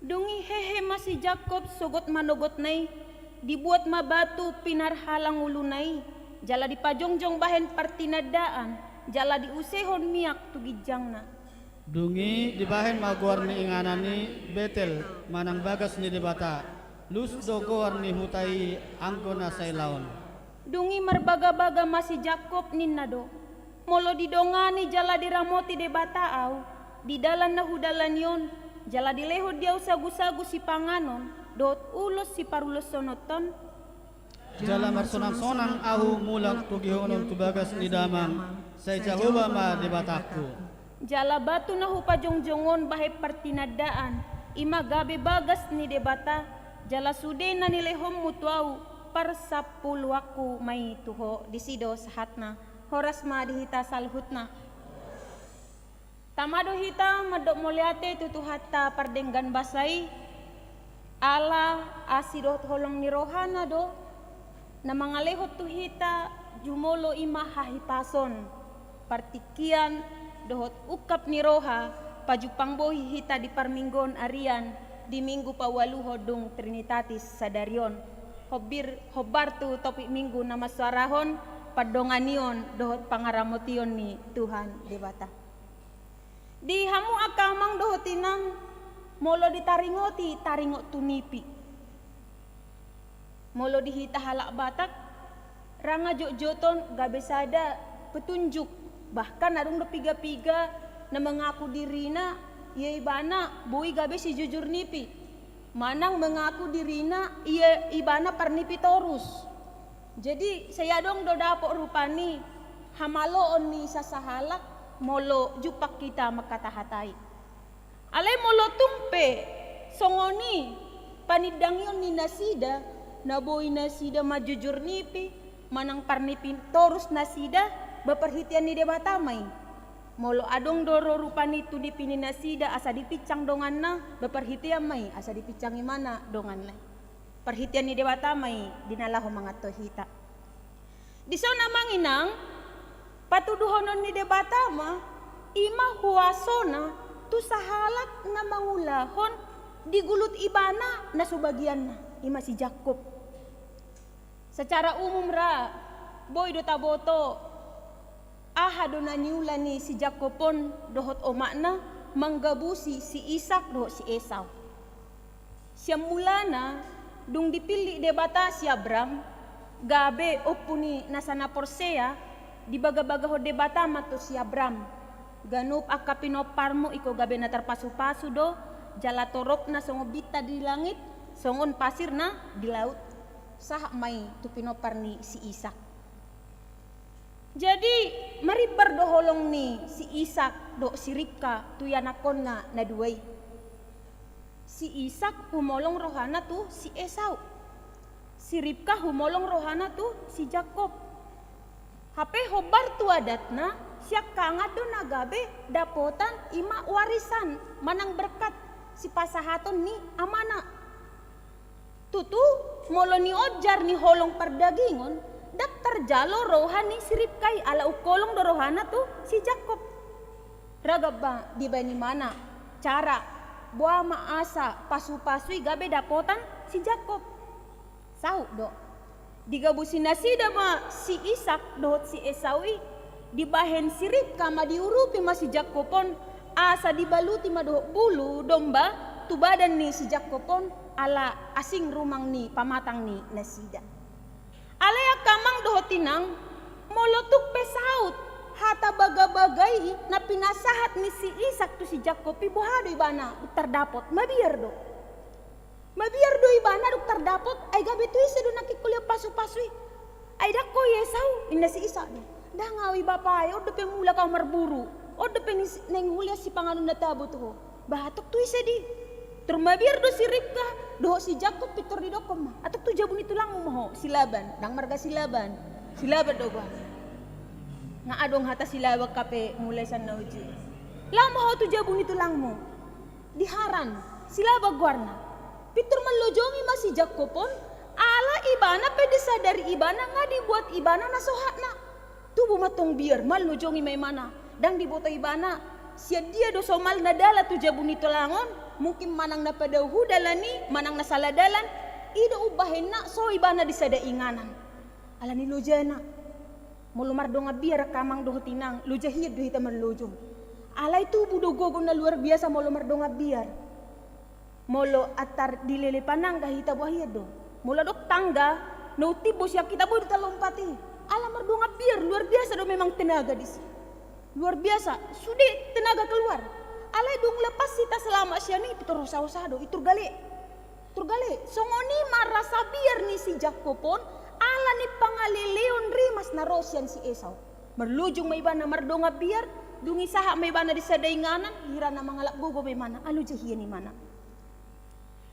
Dung i hehe ma si Jakkob sogot manogotna i, dibuat ma batu pinarhalang uluna i, jala dipajongjong bahen partinandaan, jala diusehon miak tu ginjangna. Dung i dibahen ma goar ni inganan i Betel, manang bagas ni Debata. Lus do goar ni huta i anggo na saila on. Dung i marbagabaga ma si Jakkob, ninna do: Molo didongani jala diramoti Debata ahu di dalan na hudalani on, jala dilehon di ahu sagusagu sipanganon dohot ulos siparulosononton, jala marsonangsonang ahu mulak togihonon tu bagas ni damang, sai Jahowa ma Debatangku. Jala batu na hupajongjong on bahen partinandaan, i ma gabe bagas ni Debata, jala sude na nilehonmu tu ahu parsampuluanku ma i tu ho. Disi do sahatna. Horas ma di hita saluhutna. Tama do hita mandok mauliate tu Tuhanta pardenggan basa i, ala asi dohot holong ni rohana do na mangalehon tu hita jumolo i ma hahipason, partingkian dohot ungkap ni roha pajumpang bohi hita di parmingguon arian di minggu paualuhon dung Trinitatis sadari on. Hombir, hombar tu topik minggu na mansoarahon pandonganion dohot pangaramotion ni Tuhan Debata. Di hamu angka amang dohot inang, Molo ditaringoti, taringot tu nipi. Molo di hita halak Batak, ra nga jotjoton gabe sada petunjuk, bahkan adong do piga-piga na mengaku dirina ia ibana boi gabe sijujur nipi, manang mengaku dirina ia ibana parnipi torus. Jadi, sai adong do dapot rupani hamaloon ni sasahalak molo jumpang hita mangkatahatai. Alai molo tung pe songon i panindangion ni nasida, na boi nasida manjujur nipi, manang parnipi torus nasida, ba parhitean ni Debata ma i. Molo adong do ro rupani tu nipi ni nasida asa dipinsang donganna, ba parhitean ma i asa dipinsang ibana donganna. Parhitean ni Debata ma i di na laho manganhon hita. Dison amang inang, patuduhonon ni Debata ma, i ma huasona tu sahalak na mangulahon di gulut ibana na so bagianna, i ma si Jakkob. Secara umum ra, boi do taboto, aha do na niula ni si Jakkob on dohot omakna manggabusi si Isak dohot si Esau. Sian mulana, dung dipillit Debata si Abram gabe ompu ni nasa na porsea, dibagabagahon Debata ma tu si Abram, ganup angka pinomparmu ingkon gabe na tarpasupasu do, jala toropna songon bintang di langit, songon pasir na di laut. Sahat ma i tu pinompar ni si Isak. Jadi, marimbar do holong ni si Isak dohot si Ribka tu ianakhonna na dua i. Si Isak humolong rohana tu si Esau. Si Ribka humolong rohana tu si Jakkob. Hape hombar tu adatna, siangkangan do na gabe dapotan i ma warisan manang berkat sipasahaton ni amana. Tutu, molo nionjar ni holong pardagingon, ndang tarjalo roha ni si Ribka i, ala ungkolong do rohana tu si Jakkob. Ragam ma dibaen ibana cara, boha ma asa pasupasu i gabe dapotan si Jakkob. Saut do. Digabusi nasida ma si Isak dohot si Esau i, dibahen si Ribka ma, diurupi ma si Jakkob on, asa dibaluti ma dohot bulu domba tu badan ni si Jakkob on, ala asing rumang ni pamatang ni nasida. Alai angka amang dohot inang, molo tung pe saut hata bagabaga i na pinasahat ni si Isak tu si Jakkob i, boha do ibana dung tardapot? Mabiar do. Mabiar do ibana dung tardapot, ai gabe tu ise do nangkin hulean pasupasu i? Ai ndang ho i Esau, inna si Isak do. Ndang au i bapa e, on dope mulak au marburu, on dope ni-, naeng hulean sipanganon na tabo tu ho. Ba tong tu ise di? Tor mabiar do si Ribka dohot si Jakkob, pintor didokkon ma, antong tu jabu ni tulangmu ma ho, si Laban. Ndang marga si Laban. Si Laban do goarna. Nga adong hata si Laban hape mulai sian na uju. Laho ma ho tu jabu ni tulangmu di Haran, si Laban goarna. Pintor manlojongi ma si Jakkob on, ala ibana pe disadari ibana nga dibuat ibana na so hakna. Tubu ma antong biar, manlojongi ma ibana. Ndang diboto ibana sian dia do somalna dalan tu jabu ni tulang on, mungkin manang na padao hu dalan i, manang na sala dalan, i do umbahenna so ibana di sada inganan. Ala ni lojana. Molo mardongan biar angka amang dohot inang, loja hian do hita manlojong. Alai tubu do gogo na luar biasa molo mardongan biar. Molo antar dilele panangga hita, boha hian do? Molo adong tangga na umtimbo sian hita, boi do talompat i. Ala mardongan biar, luar biasa do memang tenaga disi. Luar biasa, sude tenaga keluar. Alai dung lepas hita selamat sian i, pintor hosa-hosa do, pintor gale. Pintor gale, songon i ma rasa biar ni si Jakkob on, ala ni pangaleleon rimas na ro sian si Esau. Marlojong ma ibana mardongan biar, dung i sahat ma ibana di sada inganan, hira na mangalap gogo ma ibana, ala loja hian ibana.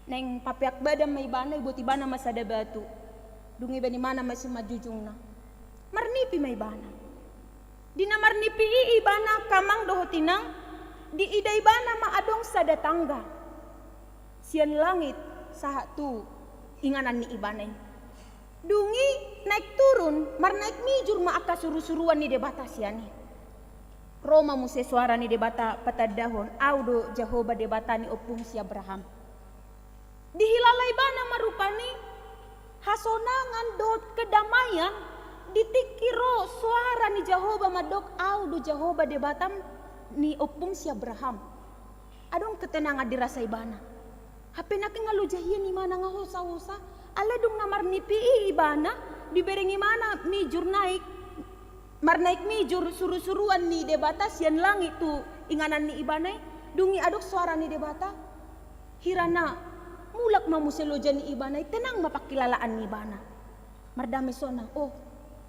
Naeng papeak badan ma ibana, ibuat ibana ma sada batu. Dung i baen ibana ma simanjujungna. Marnipi ma ibana. Di na marnipi i ibana, angka amang dohot inang, diida ibana ma adong sada tangga. Sian langit sahat tu inganan ni ibana i. Dung i naek turun, marnaek mijur ma angka surusuruan ni Debata sian i. Ro ma muse soara ni Debata patandahon, Au do Jahowa Debata ni ompung si Abraham. Dihilala ibana ma rupani hasonangan dohot kedamaian di tingki ro soara ni Jahowa mandok, Au do Jahowa Debata ni ompung si Abraham. Adong ketenangan dirasa ibana. Hape nangkin nga loja hian ibana, nga hosa-hosa. Alai dung na marnipi i ibana, dibereng ibana mijur naik, marnaik mijur suru-suruan ni Debata sian langit tu inganan ni ibana i. Dung i adong soara ni Debata. Hira na mulak ma muse loja ni ibana i, tenang ma pangkilalaan ni ibana. Mardame sonang, oh,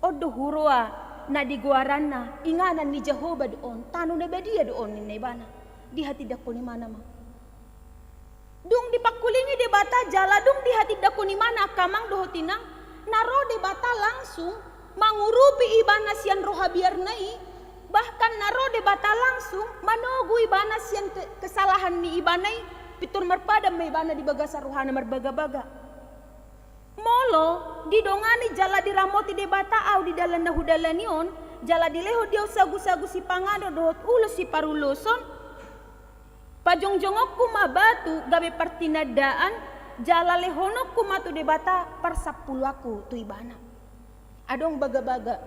on do huroa na digoaranna inganan ni Jahowa do on, tano na badia do on, ninna ibana. Dihatindangkon ibana ma. Dung dipangkulingi Debata jala dung dihatindangkon ibana, angka amang dohot inang, na ro Debata langsung mangurupi ibana sian roha biarna i, bahkan na ro Debata langsung manogu ibana sian ke-, kesalahan ni ibana i, pintor marpadan ma ibana di bagasan rohana marbaga-baga. Molo didongani jala diramoti Debata ahu di dalan na hudalani on, jala dilehon di ahu sagu-sagu sipanganon dohot ulos siparuloson, pajongjongonku ma batu gabe partinandaan, jala lehononku ma tu Debata parsampuluanku tu ibana. Adong baga-baga.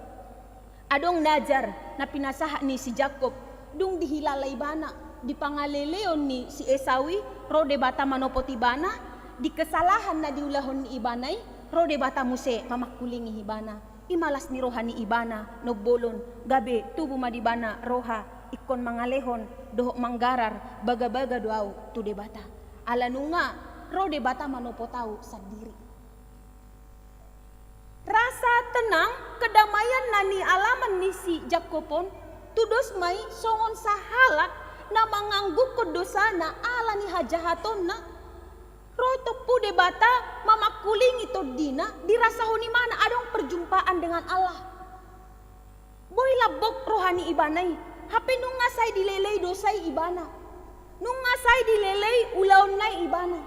Adong nazar na pinasahat ni si Jakkob, dung dihilala ibana, di pangaleleon ni si Esau i, ro Debata manopot ibana, di kesalahan na diulahon ni ibana i, ro Debata muse mamangkulingi ibana. I ma las ni roha ni ibana, na umbolon, gabe tubu ma di ibana roha, ingkon mangalehon, dohot manggarar, baga-baga do ahu tu Debata. Ala nunga, ro Debata manopot ahu sandiri. Rasa tenang, kedamaian na nialaman ni si Jakkob on, tudos ma i songon sahalak na mangangguhon dosana ala ni hajahatonna, ro tompu Debata mamangkulingi tondina, dirasahon ibana adong perjumpaan dengan Allah. Boi lambok roha ni ibana i, hape nunga sai dilelei dosa i ibana. Nunga sai dilelei ulaonna i ibana.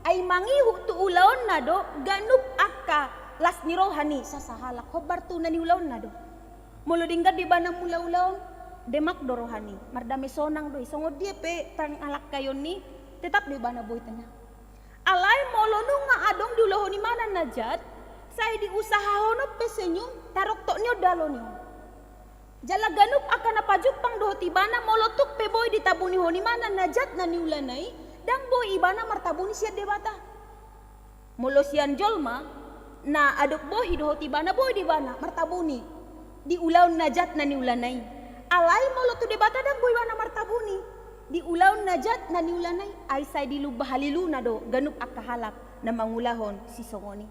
Ai mangihut tu ulaonna do ganup angka las ni roha ni sasahalak, hombar tu na niulaonna do. Molo denggan do ibana mangula ulaon, demak do rohana i, mardame sonang do i, songon dia pe pangalangkaion i, tetap do ibana boi tenang. Alai molo nunga adong diulahon ibana na jat, sai diusahahon on pe senyum, taroktok ni on do alo ni on. Jala ganup angka na pajumpang dohot ibana, molo tung pe boi ditabunihon ibana na jat na niulana i, ndang boi ibana martabuni sian Debata. Molo sian jolma na adong bohi dohot ibana, boi do ibana martabuni di ulaon na jat na niulana i. Alai molo tu Debata ndang boi ibana martabuni di ulaon na jat na niulana i, ai sai dilumba haliluna do ganup angka halak na mangulahon sisongon i.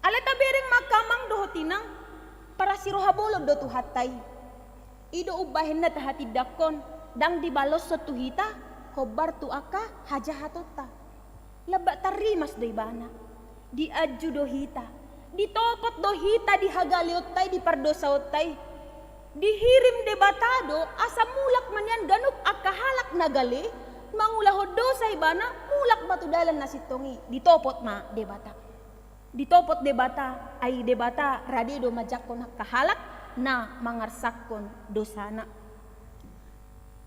Alai tabereng ma angka amang dohot inang, parasiroha bolon do Tuhanta i. I do umbahen na tahatindangkon, ndang dibaloshon tu hita, hombar tu angka hajahatonta. Lambak tarrimas do ibana. Dianju do hita. Ditopot do hita di hagaleonta i, di pardosaonta i. Dihirim Debata do, asa mulak ma nian ganup angka halak na gale, mangulahon dosa ibana, mulak ma tu dalan na sintong i. Ditopot ma Debata. Ditopot Debata, ai Debata rade do manjangkon angka halak na mangarsakkon dosana.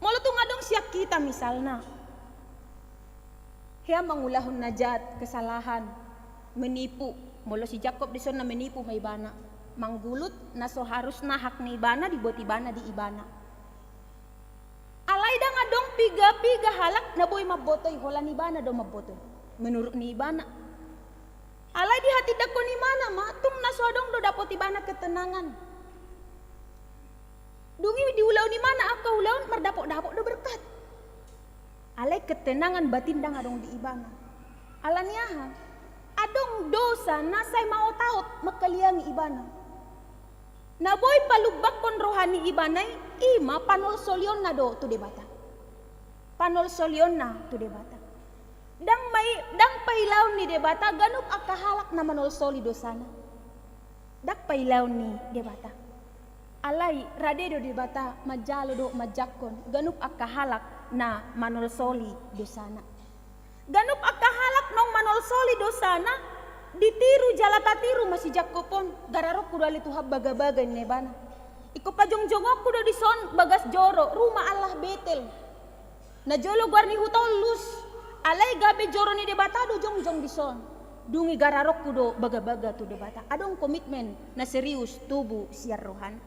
Molo tung adong sian hita misalna, hea mangulahon na jat, kesalahan, menipu, molo si Jakkob dison na menipu ma ibana, manggulut na so harusna hak ni ibana dibuat ibana di ibana. Alai ndang adong piga-piga halak na boi mamboto i, holan ibana do mamboto i, menurut ni ibana. Alai dihatindangkon ibana ma, tung na so adong do dapot ibana ketenangan. Dung i diulahon ibana angka ulaon, mardapot-dapot do berkat. Alai ketenangan batin ndang adong di ibana. Ala ni aha? Adong dosa na sai maotaot mangkaliangi ibana. Na boi palumbangkon roha ni ibana i, i ma panolsolionna do tu Debata. Panolsolionna tu Debata. Ndang mai-, ndang pailaon ni Debata ganup angka halak na manolsoli dosana. Ndang pailaon ni Debata. Alai rade do Debata manjalo dohot manjangkon ganup angka halak na manolsoli dosana. Ganup angka halak naung manolsoli dosana, ditiru jala tatiru ma si Jakkob on. Gararonku do ale Tuhan bagabaga, ninna ibana. Ingkon pajongjongonku do dison bagas joro, Rumah Allah Betel. Na jolo goar ni huta on Lus, alai gabe joro ni Debata do jongjong dison. Dung i gararonku do bagabaga tu Debata. Adong komitmen na serius tubu sian rohana.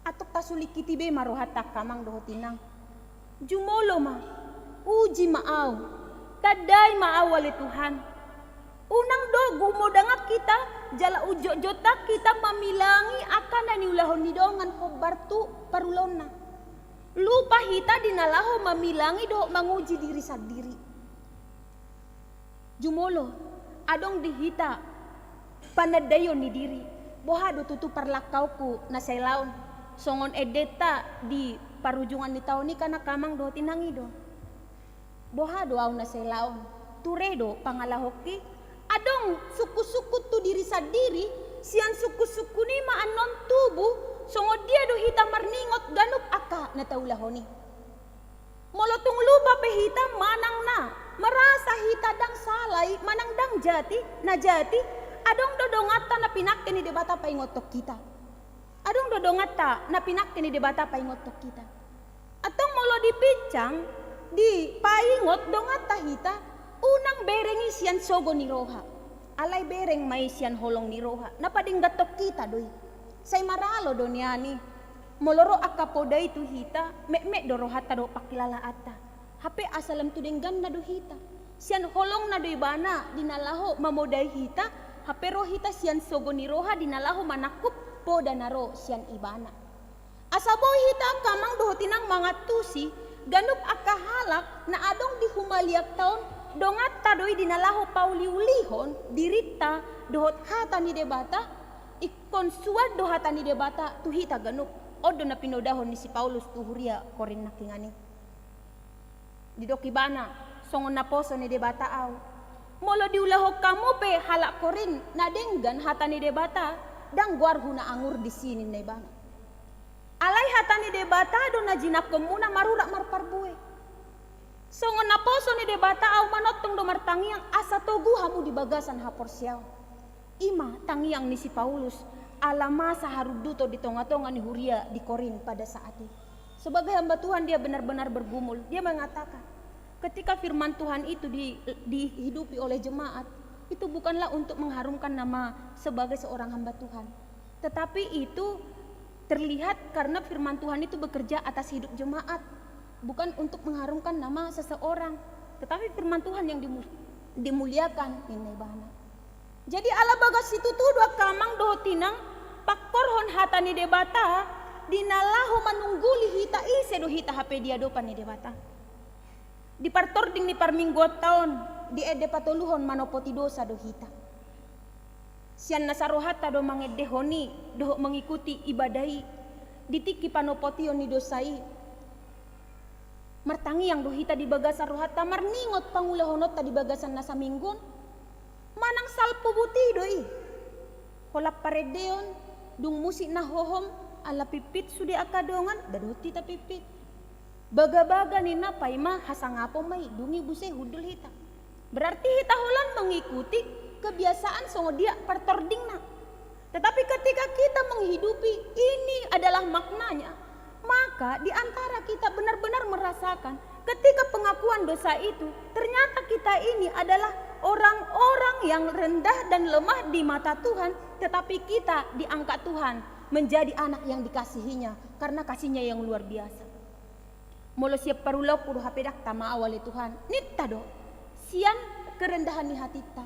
Antong tasulingkiti be ma rohanta angka amang dohot inang. Jumolo ma. Uji ma au, tandai ma au ale Tuhan. Unang do gumodangan hita, jala unjotjongan hita mamilangi angka na niulahon ni dongan hombar tu parulaonna. Lupa hita di na laho mamilangi dohot manguji diri sandiri. Jumolo, adong di hita panandaion ni diri, boha do tutu parlangkaonku na sai laon, songon endenta di parujungan ni taon i kan angka amang dohot inang i do. Boha do au na sai laon, ture do pangalahonki? Adong sungkunsungkun tu diri sandiri, sian sungkunsungkun i ma annon tubu, songon dia do hita marningot ganup angka na taulahon i. Molo tung lupa pe hita manang na merasa hita ndang sala i, manang ndang jati, na jati, adong do donganta na pinangke ni Debata paingothon hita. Adong do donganta na pinangke ni Debata paingothon hita. Antong molo dipinsang, dipaingot donganta hita, unang bereng i sian sogo ni roha. Alai bereng ma i sian holong ni roha, na padengganhon hita do i. Sai maralo do nian i. Molo ro angka poda i tu hita, metmet do rohanta dohot pangkilalaanta. Hape asa lam tu dengganna do hita. Sian holongna do ibana di na laho mamodai hita, hape ro hita sian sogo ni roha di na laho manangkup poda na ro sian ibana. Asa boi hita angka amang dohot inang mangantusi ganup angka halak na adong di humaliangta on, donganta do i di na laho pauliulihon dirinta dohot hata ni Debata. Ingkon suan do hata ni Debata tu hita ganup. On do na pinodahon ni si Paulus tu huria Korint nangkiningan i. Didok ibana, songon naposo ni Debata au. Molo diulahon hamu pe halak Korint na denggan hata ni Debata, ndang goarhu na angur disi, ninna ibana. Alai hata ni Debata do na jinangkonmuna marurat marparbue. Songon naposo ni Debata au manongtong do martangiang asa togu hamu di bagasan haporseaon. I ma tangiang ni si Paulus, ala masa harunduton di tongatonga ni huria di Korint pada saat i. Sebagai hamba Tuhan, dia benar-benar bergumul. Dia mengatakan, ketika firman Tuhan itu di-, dihidupi oleh jemaat, itu bukanlah untuk mengharumkan nama sebagai seorang hamba Tuhan. Tetapi itu terlihat karena firman Tuhan itu bekerja atas hidup jemaat, bukan untuk mengharumkan nama seseorang. Tetapi firman Tuhan yang dimu-, dimuliakan, ninna ibana. Jadi ala bagas situtu do angka amang dohot inang, pangkorhon hata ni Debata, di na laho manungguli hita, ise do hita hape di adopan ni Debata. Di partording ni parmingguonta on, di ende patoluhon manopoti dosa do hita. Sian nasa rohanta do mangendehon i, dohot mangikuti ibadah i, di tingki panopotion ni dosa i. Martangiang do hita di bagasan rohanta, marningot pangulahononta di bagasan nasa minggu on. Manang salpu buti do i. Holan parendeon, dung musik na hohom, ala pipit sude angka dongan, ba dohot hita pipit. Bagabaga ninna, paima hasangapon ma i, dung i muse hundul hita. Berarti hita holan mengikuti kebiasaan songon dia partordingna. Tetapi ketika kita menghidupi, ini adalah maknanya, maka di antara kita benar-benar merasakan ketika pengakuan dosa itu, ternyata kita ini adalah orang-orang yang rendah dan lemah di mata Tuhan, tetapi kita diangkat Tuhan menjadi anak yang dikasihi-Nya karena kasih-Nya yang luar biasa. Molo sian parulaonku do hape, ndang tama au ale Tuhan, ninta do, sian kerendahan ni hatinta.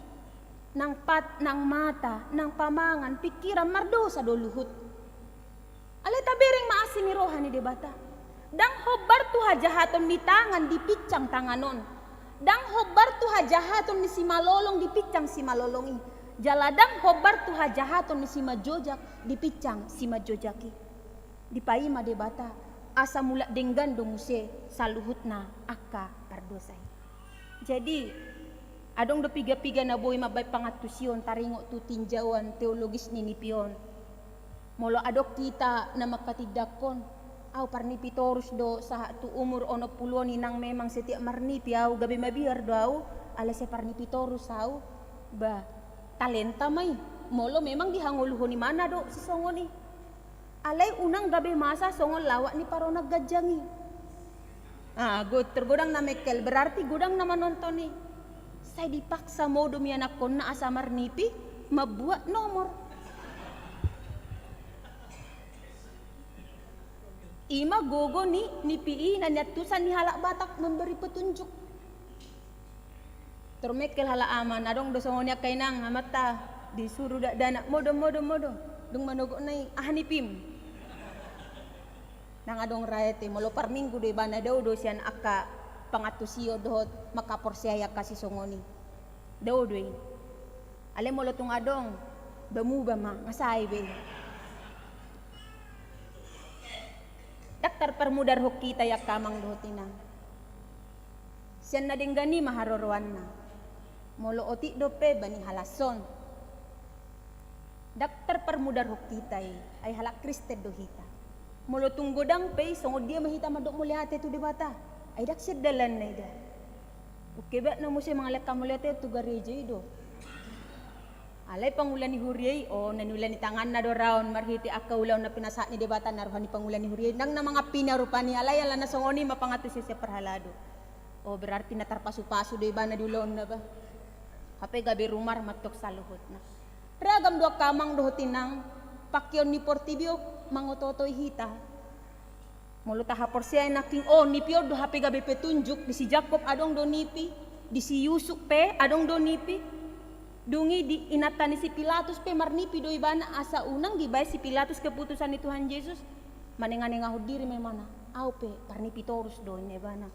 Nang pat, nang mata, nang pamangan, pingkiran, mardosa do luhut. Alai tabereng ma asi ni roha ni Debata. Ndang hombar tu hajahaton ni tangan dipinsang tangan on. Ndang hombar tu hajahaton ni simalolong dipinsang simalolong i. Jala ndang hombar tu hajahaton ni simanjojak dipinsang simanjojak i. Dipaima Debata, asa mulak denggan do muse saluhutna angka pardosa i. Jadi, adong do piga-piga na boi mambahen pangantusion taringot tu tinjauan teologis ni nipi on. Molo adong hita na mangkatindangkon, au parnipi torus do sahat tu umur onom pulu on, inang, memang setiap marnipi au, gabe mabiar do au, alai sai parnipi torus au, ba, talenta ma i, molo memang dihangoluhon ibana do sisongon i. Alai unang gabe masa songon lawak ni paronang ganjang i. Ah, go-, tergodang na mengkel, berarti godang na manonton i. Sai dipaksa modom ianakkonna asa marnipi, mambuat nomor. Ima gogo ni nipi i na niantusan ni halak Batak memberi petunjuk. Tormengkel halak ama, na adong do songon i angka inang, amanta disuru dakdanak, modom, modom, modom. Dung manogot na i, aha nipim? Nang adong raete, molo parminggu do ibana, dao do sian angka pangantusion dohot mangkaporseai angka sisongon i. Dao do i. Alai molo tung adong, bamuba ma, nga sae be. Ndang tarparmudarhon hita i angka amang dohot inang. Sian na denggan i ma haroroanna. Molo otik dope bani halashon. Ndang tarparmudarhon hita i, ai halak Kristen do hita. Molo tung godang pe i, songon dia ma hita mandok mauliate tu Debata? Ai ndang sian dalanna i da. Ungkebatna muse mangalehon mauliate tu gareja i do. Alai pangula ni huria i, o, na niula ni tanganna do ra on marhite angka ulaon na pinasahat ni Debata na roha ni pangula ni huria i, ndang na mangampina rupani, alai alana songon i ma pangantusion sian parhalado. O, berarti na tarpasupasu do ibana di ulaonna ba. Hape gabe rumar mantong saluhutna. Ragam do angka amang dohot inang, pangkeon ni portibi on mangotootoi hita. Molo tahaporseai nangkin, o, nipi on do hape gabe petunjuk, di si Jakkob adong do nipi, di si Yusuf pe adong do nipi. Dung i di inanta ni si Pilatus pe marnipi do ibana asa unang dibaen si Pilatus keputusan ni Tuhan Jesus, manenganengahon diri ma ibana, au pe parnipi torus do ninna ibana.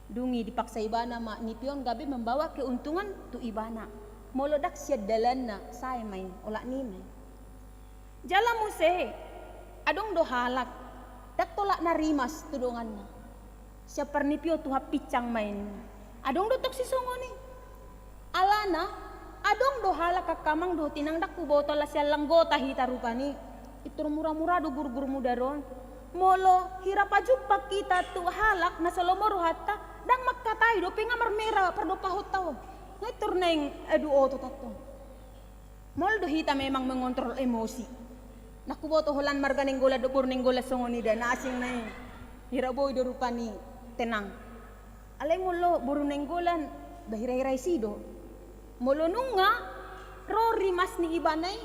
Dung i dipaksa ibana ma nipi on gabe membawa keuntungan tu ibana. Molo ndang sian dalanna, sae ma i, olat ni ma i. Jala muse, adong do halak, ndang tolap na rimas tu donganna. Sian parnipi on Tuhan pinsang ma i ninna. Adong do tong sisongon i. Alana, adong do halak angka amang dohot inang, ndang huboto ala sian langgota hita rupani. Pintor muramura do gurgur mudar on. Molo hira pajumpang hita tu halak na so lomo rohanta, ndang mangkatai dope nga marmera pardompahonta on. Nga pintor naeng adu otot antong. Maol do hita memang mengontrol emosi. Ndang huboto holan marga Nainggolan dohot boru Nainggolan songon i da, na asing na i. Hira boi do rupani tenang. Alai molo boru Nainggolan, ba hira-hira isi do. Molo nunga ro rimas ni ibana i,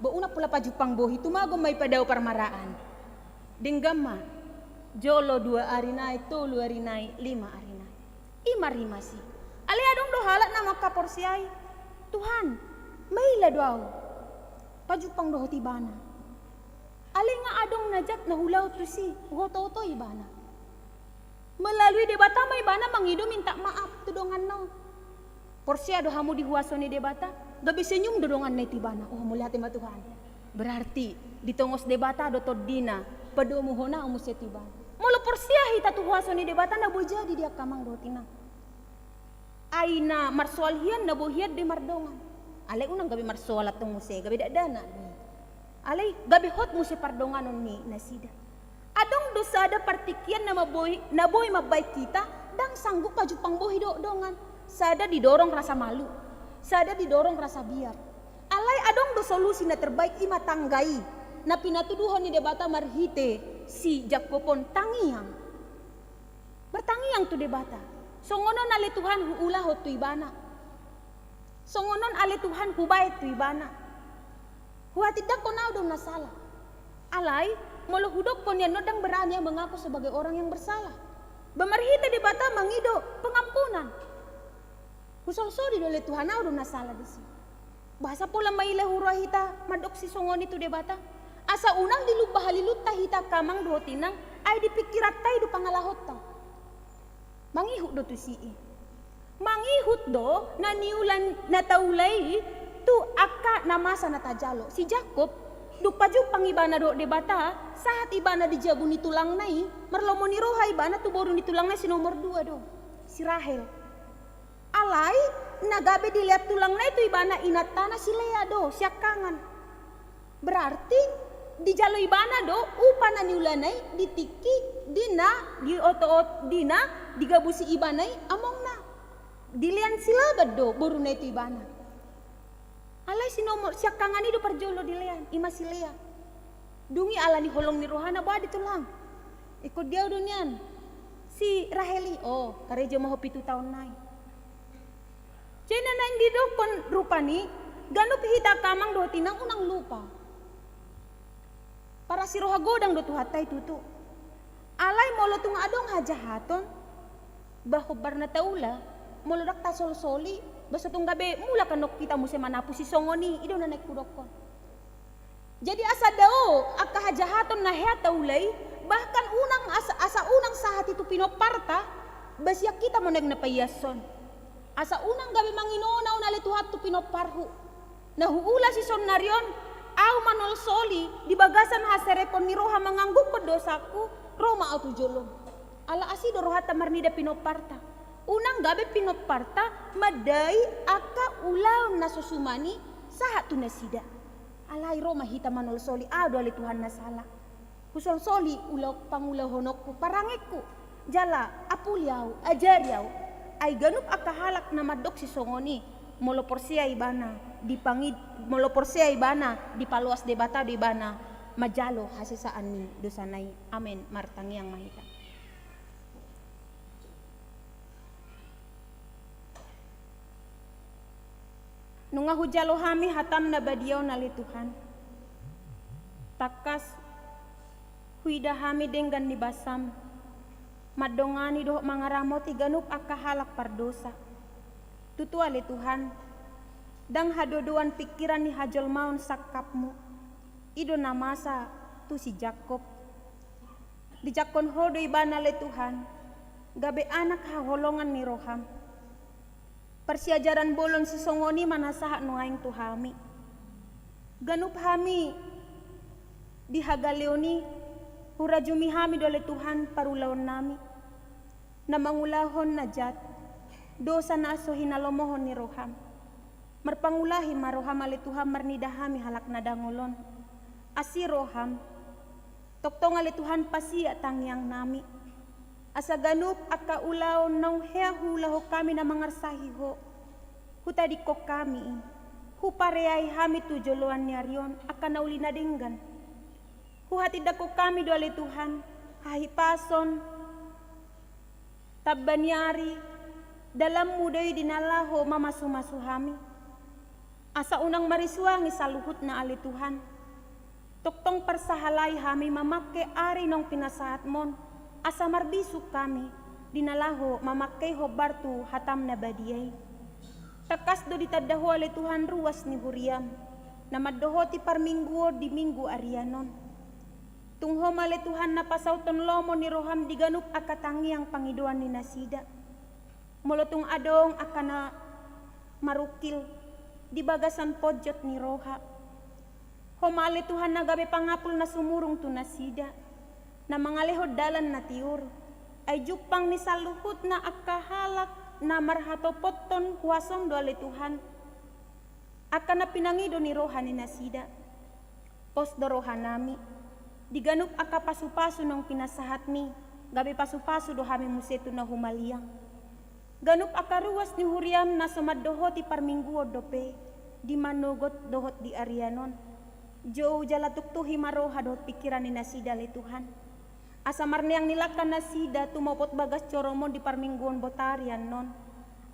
ba unang pola pajumpang bohi, tumagon ma i padao parmaraan. Denggan ma. Jolo dua ari nai, tolu ari nai, lima ari nai. I ma rimas i. Alai adong do halak na mangkaporseai, Tuhan, maila do au pajumpang dohot ibana. Alai nga adong na jat na hulaho tusi, huoto-oto ibana. Melalui Debata ma ibana mangido minta maaf tu donganna on. Porsea do hamu di huaso ni Debata? Gabe senyum do donganna i tu ibana. Oh, mauliate ma Tuhan. Berarti ditongos Debata do tondina, padomuhon au muse tu ibana. Molo porsea hita tu huaso ni Debata, na boi jadi di angka amang dohot inang. Ai na marsoal hian, na boi hian do i mardongan. Alai unang gabe marsoal antong muse, gabe dakdanak do i. Alai gabe hot muse pardonganon ni nasida. Adong do sada partingkian na mamboi, na boi mambaen hita ndang sanggup pajumpang bohi dohot dongan. Sada didorong rasa malu, sada didorong rasa biar. Alai adong do solusi na terbaik, i ma tangga i na pinatuduhon ni Debata marhite si Jakkob on, tangiang. Martangiang tu Debata. Songon on ale Tuhan huulahon tu ibana. Songon on ale Tuhan hubaen tu ibana. Huhatindangkon au do na sala. Alai, molo hudokkon i annon, ndang berani au mengaku sebagai orang yang bersalah. Ba marhite Debata mangido pengampunan. Husolsoli do ale Tuhan, au do na sala disi. Boasa pola maila huroha hita mandok sisongon i tu Debata? Asa unang dilumba haliluta hita angka amang dohot inang, ai di pingkiranta i do pangalahonta. Mangihut do tusi i. Mangihut do na niula, na taula i tu angka na masa na tajalo. Si Jakkob, dung pajumpang ibana dohot Debata, sahat ibana di jabu ni tulangna i, marlomo ni roha ibana tu boru ni tulangna i, si nomor dua do, si Rahel. Alai na gabe dilean tulangna i tu ibana, inantana si Lea do, siangkangan. Berarti dijalo ibana do upa na niulana i di tingki di na dioto-ot-, di na digabusi ibana i amongna. Dilean si Laban do boruna i tu ibana. Alai si nomor, siangkangan i do parjolo dilean, i ma si Lea. Dung i ala ni holong ni rohana, boha di tulang, ingkon di au do nian si Rahel i. O, karejo ma ho pitu taon nai. Jadi na naeng didokkon rupani, ganup hita angka amang dohot inang unang lupa. Parasi roha godang do Tuhanta i tutu. Alai molo tung adong hajahaton, ba hombar na taula, molo ndang tasolsoli, ba so tung gabe mulak annon hita muse manapu sisongon i, i do na naeng hudokkon. Jadi asa dao angka hajahaton na hea taula i, bahkan unang asa, asa unang sahat i tu pinomparta, ba sian hita ma naeng na paiashon. Asa unang gabe manginona on ale Tuhan tu pinomparhu. Na huula sisonari on, au manolsoli di bagasan haserepon ni roha mangangguhon dosangku, ro ma au tu jolom. Ala asi do rohanta marnida pinomparta. Unang gabe pinomparta mandai angka ulaon na so suman i sahat tu nasida. Alai ro ma hita manolsoli, au do ale Tuhan na sala. Husolsoli ulaon pangulahononku, parangengku, jala apuli au, ajari au. Ai ganup angka halak na mandok sisongon i, molo porsea ibana, dipangid-, molo porsea ibana, dipaloas Debata do ibana, manjalo hasesaan ni dosana i. Amen. Martangiang ma hita. Nunga hujalo hami hatam na badia on ale Tuhan. Tangkas huida hami denggan ni basam, mandongani dohot mangaramoti ganup angka halak pardosa. Tutu ale Tuhan, ndang hadodoan pingkiran ni hajolmaon sangkapmu. I do na masa tu si Jakkob. Dijangkon Ho do ibana ale Tuhan, gabe anak haholongan ni roham. Parsiajaran bolon sisongon i ma na sahat nuaeng tu hami. Ganup hami di hagaleon i, hurajumi hami do ale Tuhan parulaonnami, na mangulahon na jat, dosa na so hinalomohon ni roham. Marpangulahi ma roham ale Tuhan marnida hami halak na dangol on. Asi roham, tongtong ale Tuhan pasiat tangiangnami. Asa ganup angka ulaon naung hea huulahon hami na mangarsahi Ho, hutadingkon hami i, hupareai hami tu joloan ni ari on angka na uli na denggan. Huhatindangkon hami do ale Tuhan, hahipason, tamba ni ari, dalanmu do i di na laho mamasumasu hami. Asa unang marisuangi saluhutna ale Tuhan. Tongtong parsahalai hami mamangke ari naung pinasahatmon, asa marbisuk hami, di na laho mamangkei hombar tu hatam na badia i. Tangkas do ditanda Ho ale Tuhan ruas ni huriam, na mandohoti parmingguon di minggu arian on. Tung Ho ma ale Tuhan na pasauthon lomo ni roham di ganup angka tangiang pangidoan ni nasida. Molo tung adong angka na marungkil di bagasan ponjot ni roha, Ho ma ale Tuhan na gabe pangapul na sumurung tu nasida, na mangalehon dalan na tiur. Ai jumpang ni saluhutna angka halak na marhatopothon huasom do ale Tuhan angka na pinangido ni roha ni nasida. Pos do rohanami, di ganup angka pasupasu naung pinasahatmi, gabe pasupasu do hami muse tu na humaliang. Ganup angka ruas ni huriam na so mandohoti parmingguon dope, di manogot dohot di arian on, jou jala tuktuhi ma roha dohot pingkiran ni nasida ale Tuhan. Asa marneang ni langka nasida tumopot bagas joromon di parmingguon botari annon.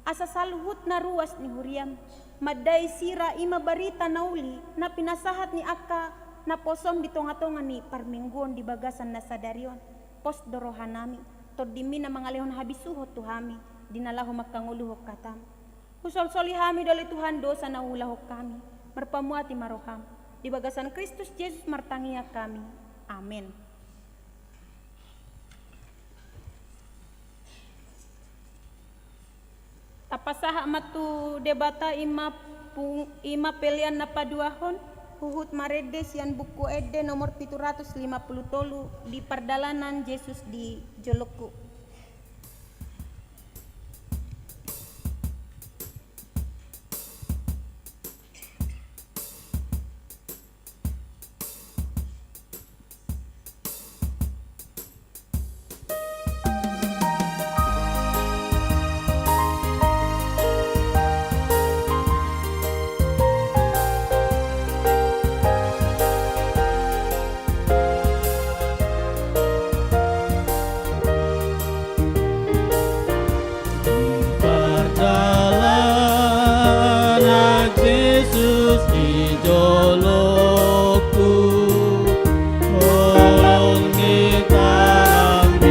Asa saluhutna ruas ni huriam, mandai sira i ma barita na uli, na pinasahat ni angka naposom di tongatonga ni parmingguon di bagasan na sadari on. Pos do rohanami, tondimi na mangalehon habisuhon tu hami, di na laho mangkangoluhon hatam. Husolsoli hami do ale Tuhan dosa na huulahon hami, marpamuati ma roham. Di bagasan Kristus Jesus martangiang hami. Amen. Tapasahat ma tu Debata i ma pung-, i ma pelean na paduahon, huhut marende sian Buku Ende nomor pitu ratus lima puluh tolu, Di Pardalanan Jesus di Jolongku. Di pardalanan Jesus di jolongku, holong ni tarang di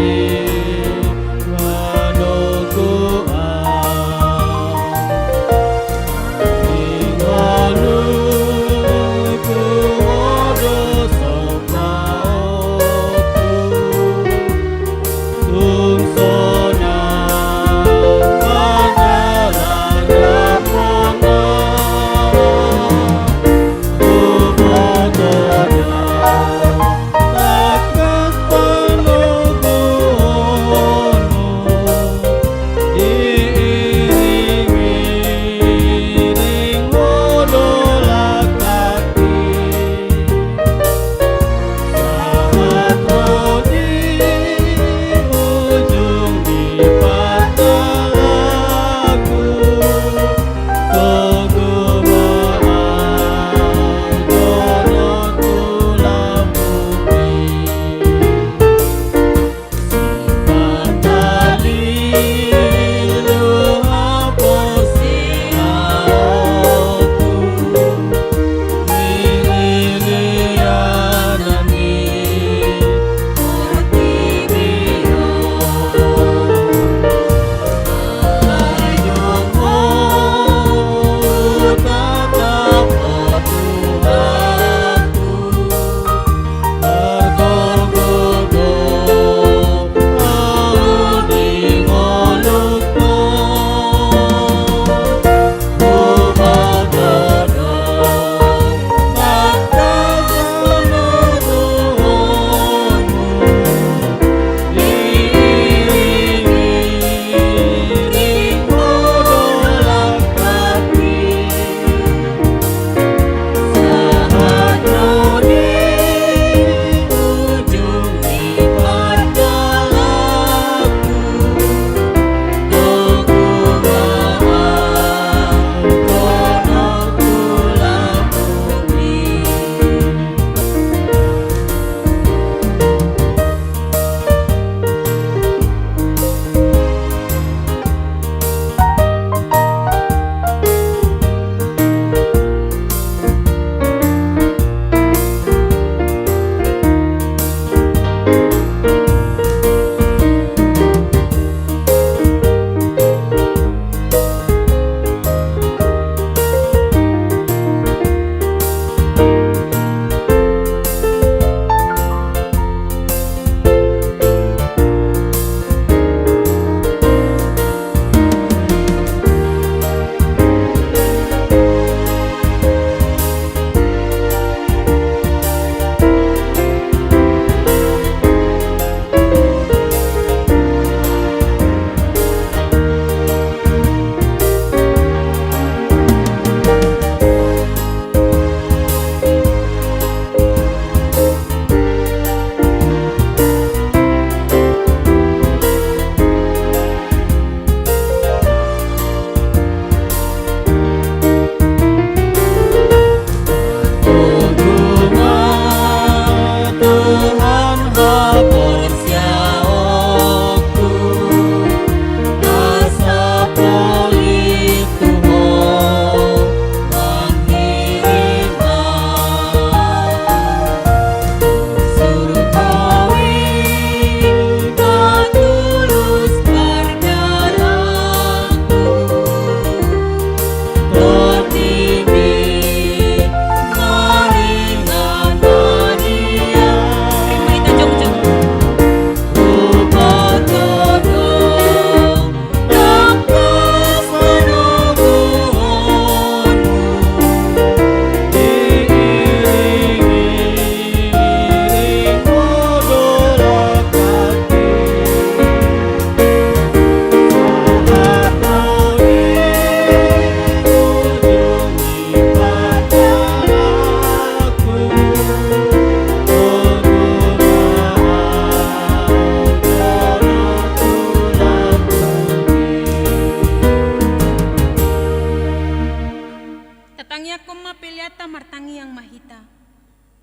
Tangiangkon ma peleanta, martangiang ma hita.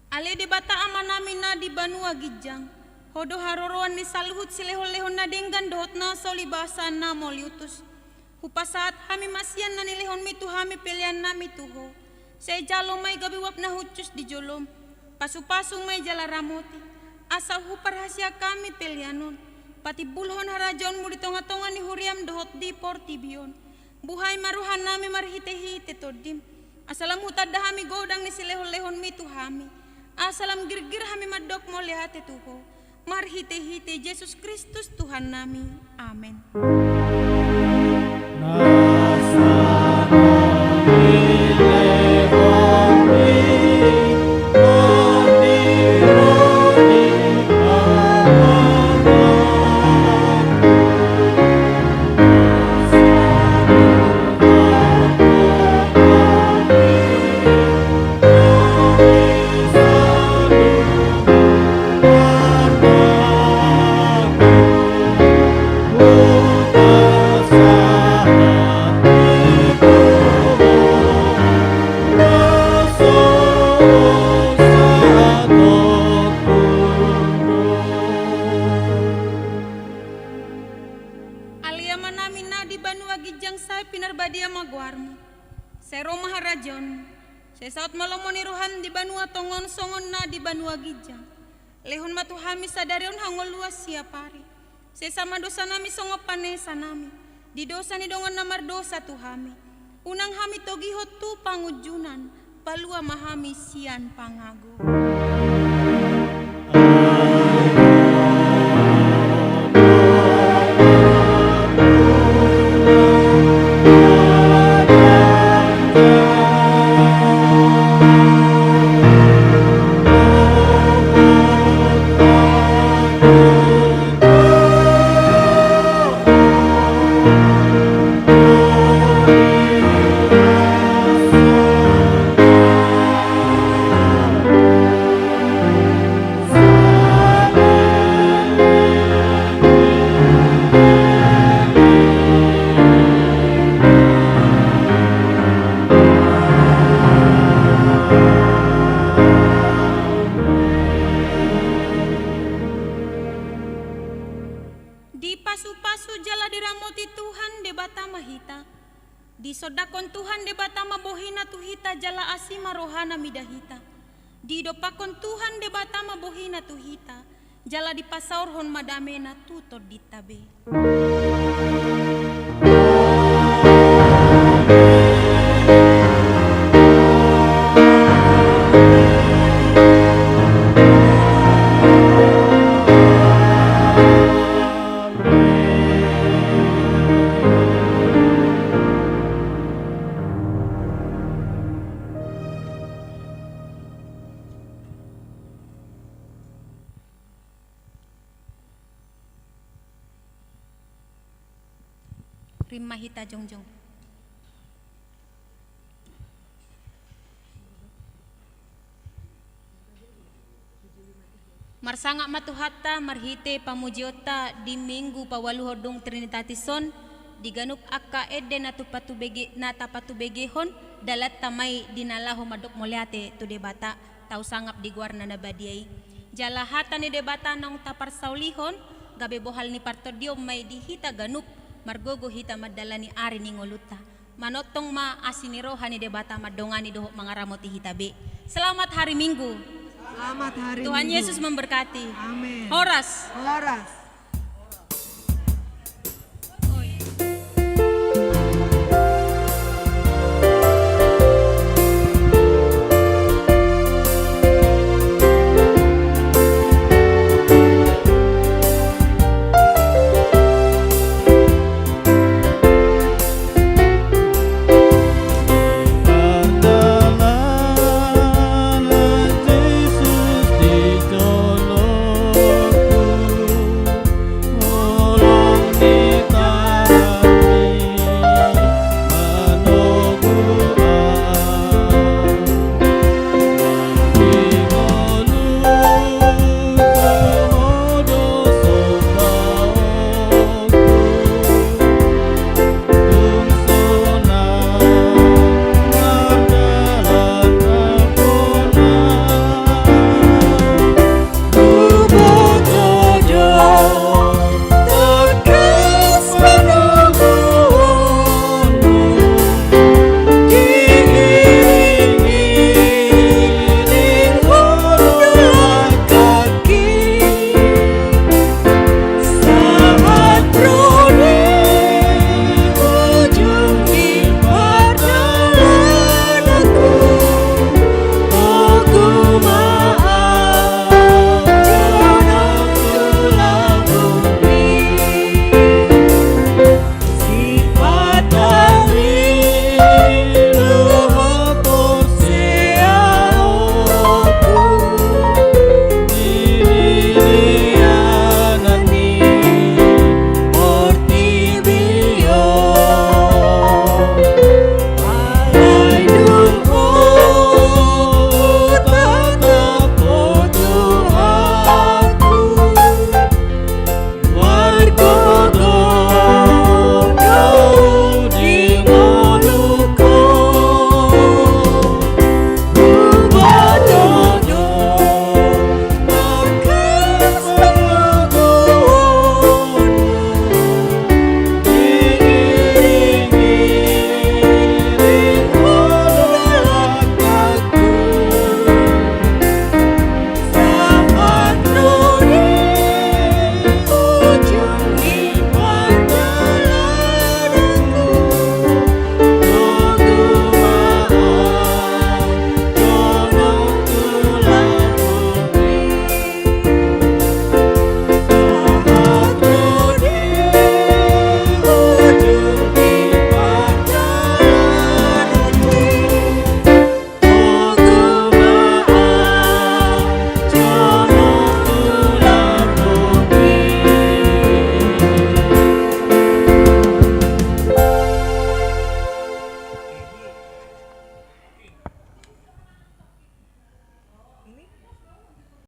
Ale Debata Amanami na di banua ginjang, Ho do haroroan ni saluhut silehonlehon na denggan dohot na so libasa na mauliutus. Hupasahat hami ma sian na nilehonMi tu hami peleannami tu Ho. Sai jalo ma i gabe uap na hushus di jolom. Pasupasu ma i jala ramoti, asa huparhaseang hami pelean on patimbulhon harajaonMu di tongatonga ni huriaM dohot di portibi on. Buhai ma rohanami marhitehite TondiM, asa lam hutanda hami godang ni silehonlehonMi tu hami, asa lam girgir hami mandok mauliate tu Ho, marhitehite Jesus Kristus Tuhannami. Amen. Ale Amanami na di banua ginjang, sai pinarbadia ma goarMu. Sai ro ma harajaonMu. Sai saut ma lomo ni rohaM di banua tonga on songon na di banua ginjang. Lehon ma tu hami sadari on hangoluan siapari. Sesa ma dosanami songon panesanami di dosa ni dongan na mardosa tu hami. Unang hami togihon tu pangunjunan, palua ma hami sian pangago. Dipasupasu jala diramoti Tuhan Debata ma hita. Disondangkon Tuhan Debata ma bohiNa tu hita jala asi ma rohaNa mida hita. Didompakkon Tuhan Debata ma bohiNa tu hita, jala dipasaorhon ma dameNa tu tondinta be. Rima hita jongjong. Marsangap ma Tuhanta marhite pamujionta di Minggu paualuhon dung Trinitatis on, di ganup angka ende na tu patubege-, na tapatubegehon dalanta ma i di na laho mandok mauliate tu Debata, tau sangap di goarNa na badia i. Jala hata ni Debata naung taparsaulihon, gabe bohal ni partondion ma i di hita ganup, margogo hita mandalani ari ni ngolunta. Manongtong ma asi ni roha ni Debata mandongani dohot mangaramoti hita be. Selamat hari Minggu. Selamat hari Tuhan Minggu. Yesus memberkati. Amin. Horas. Horas.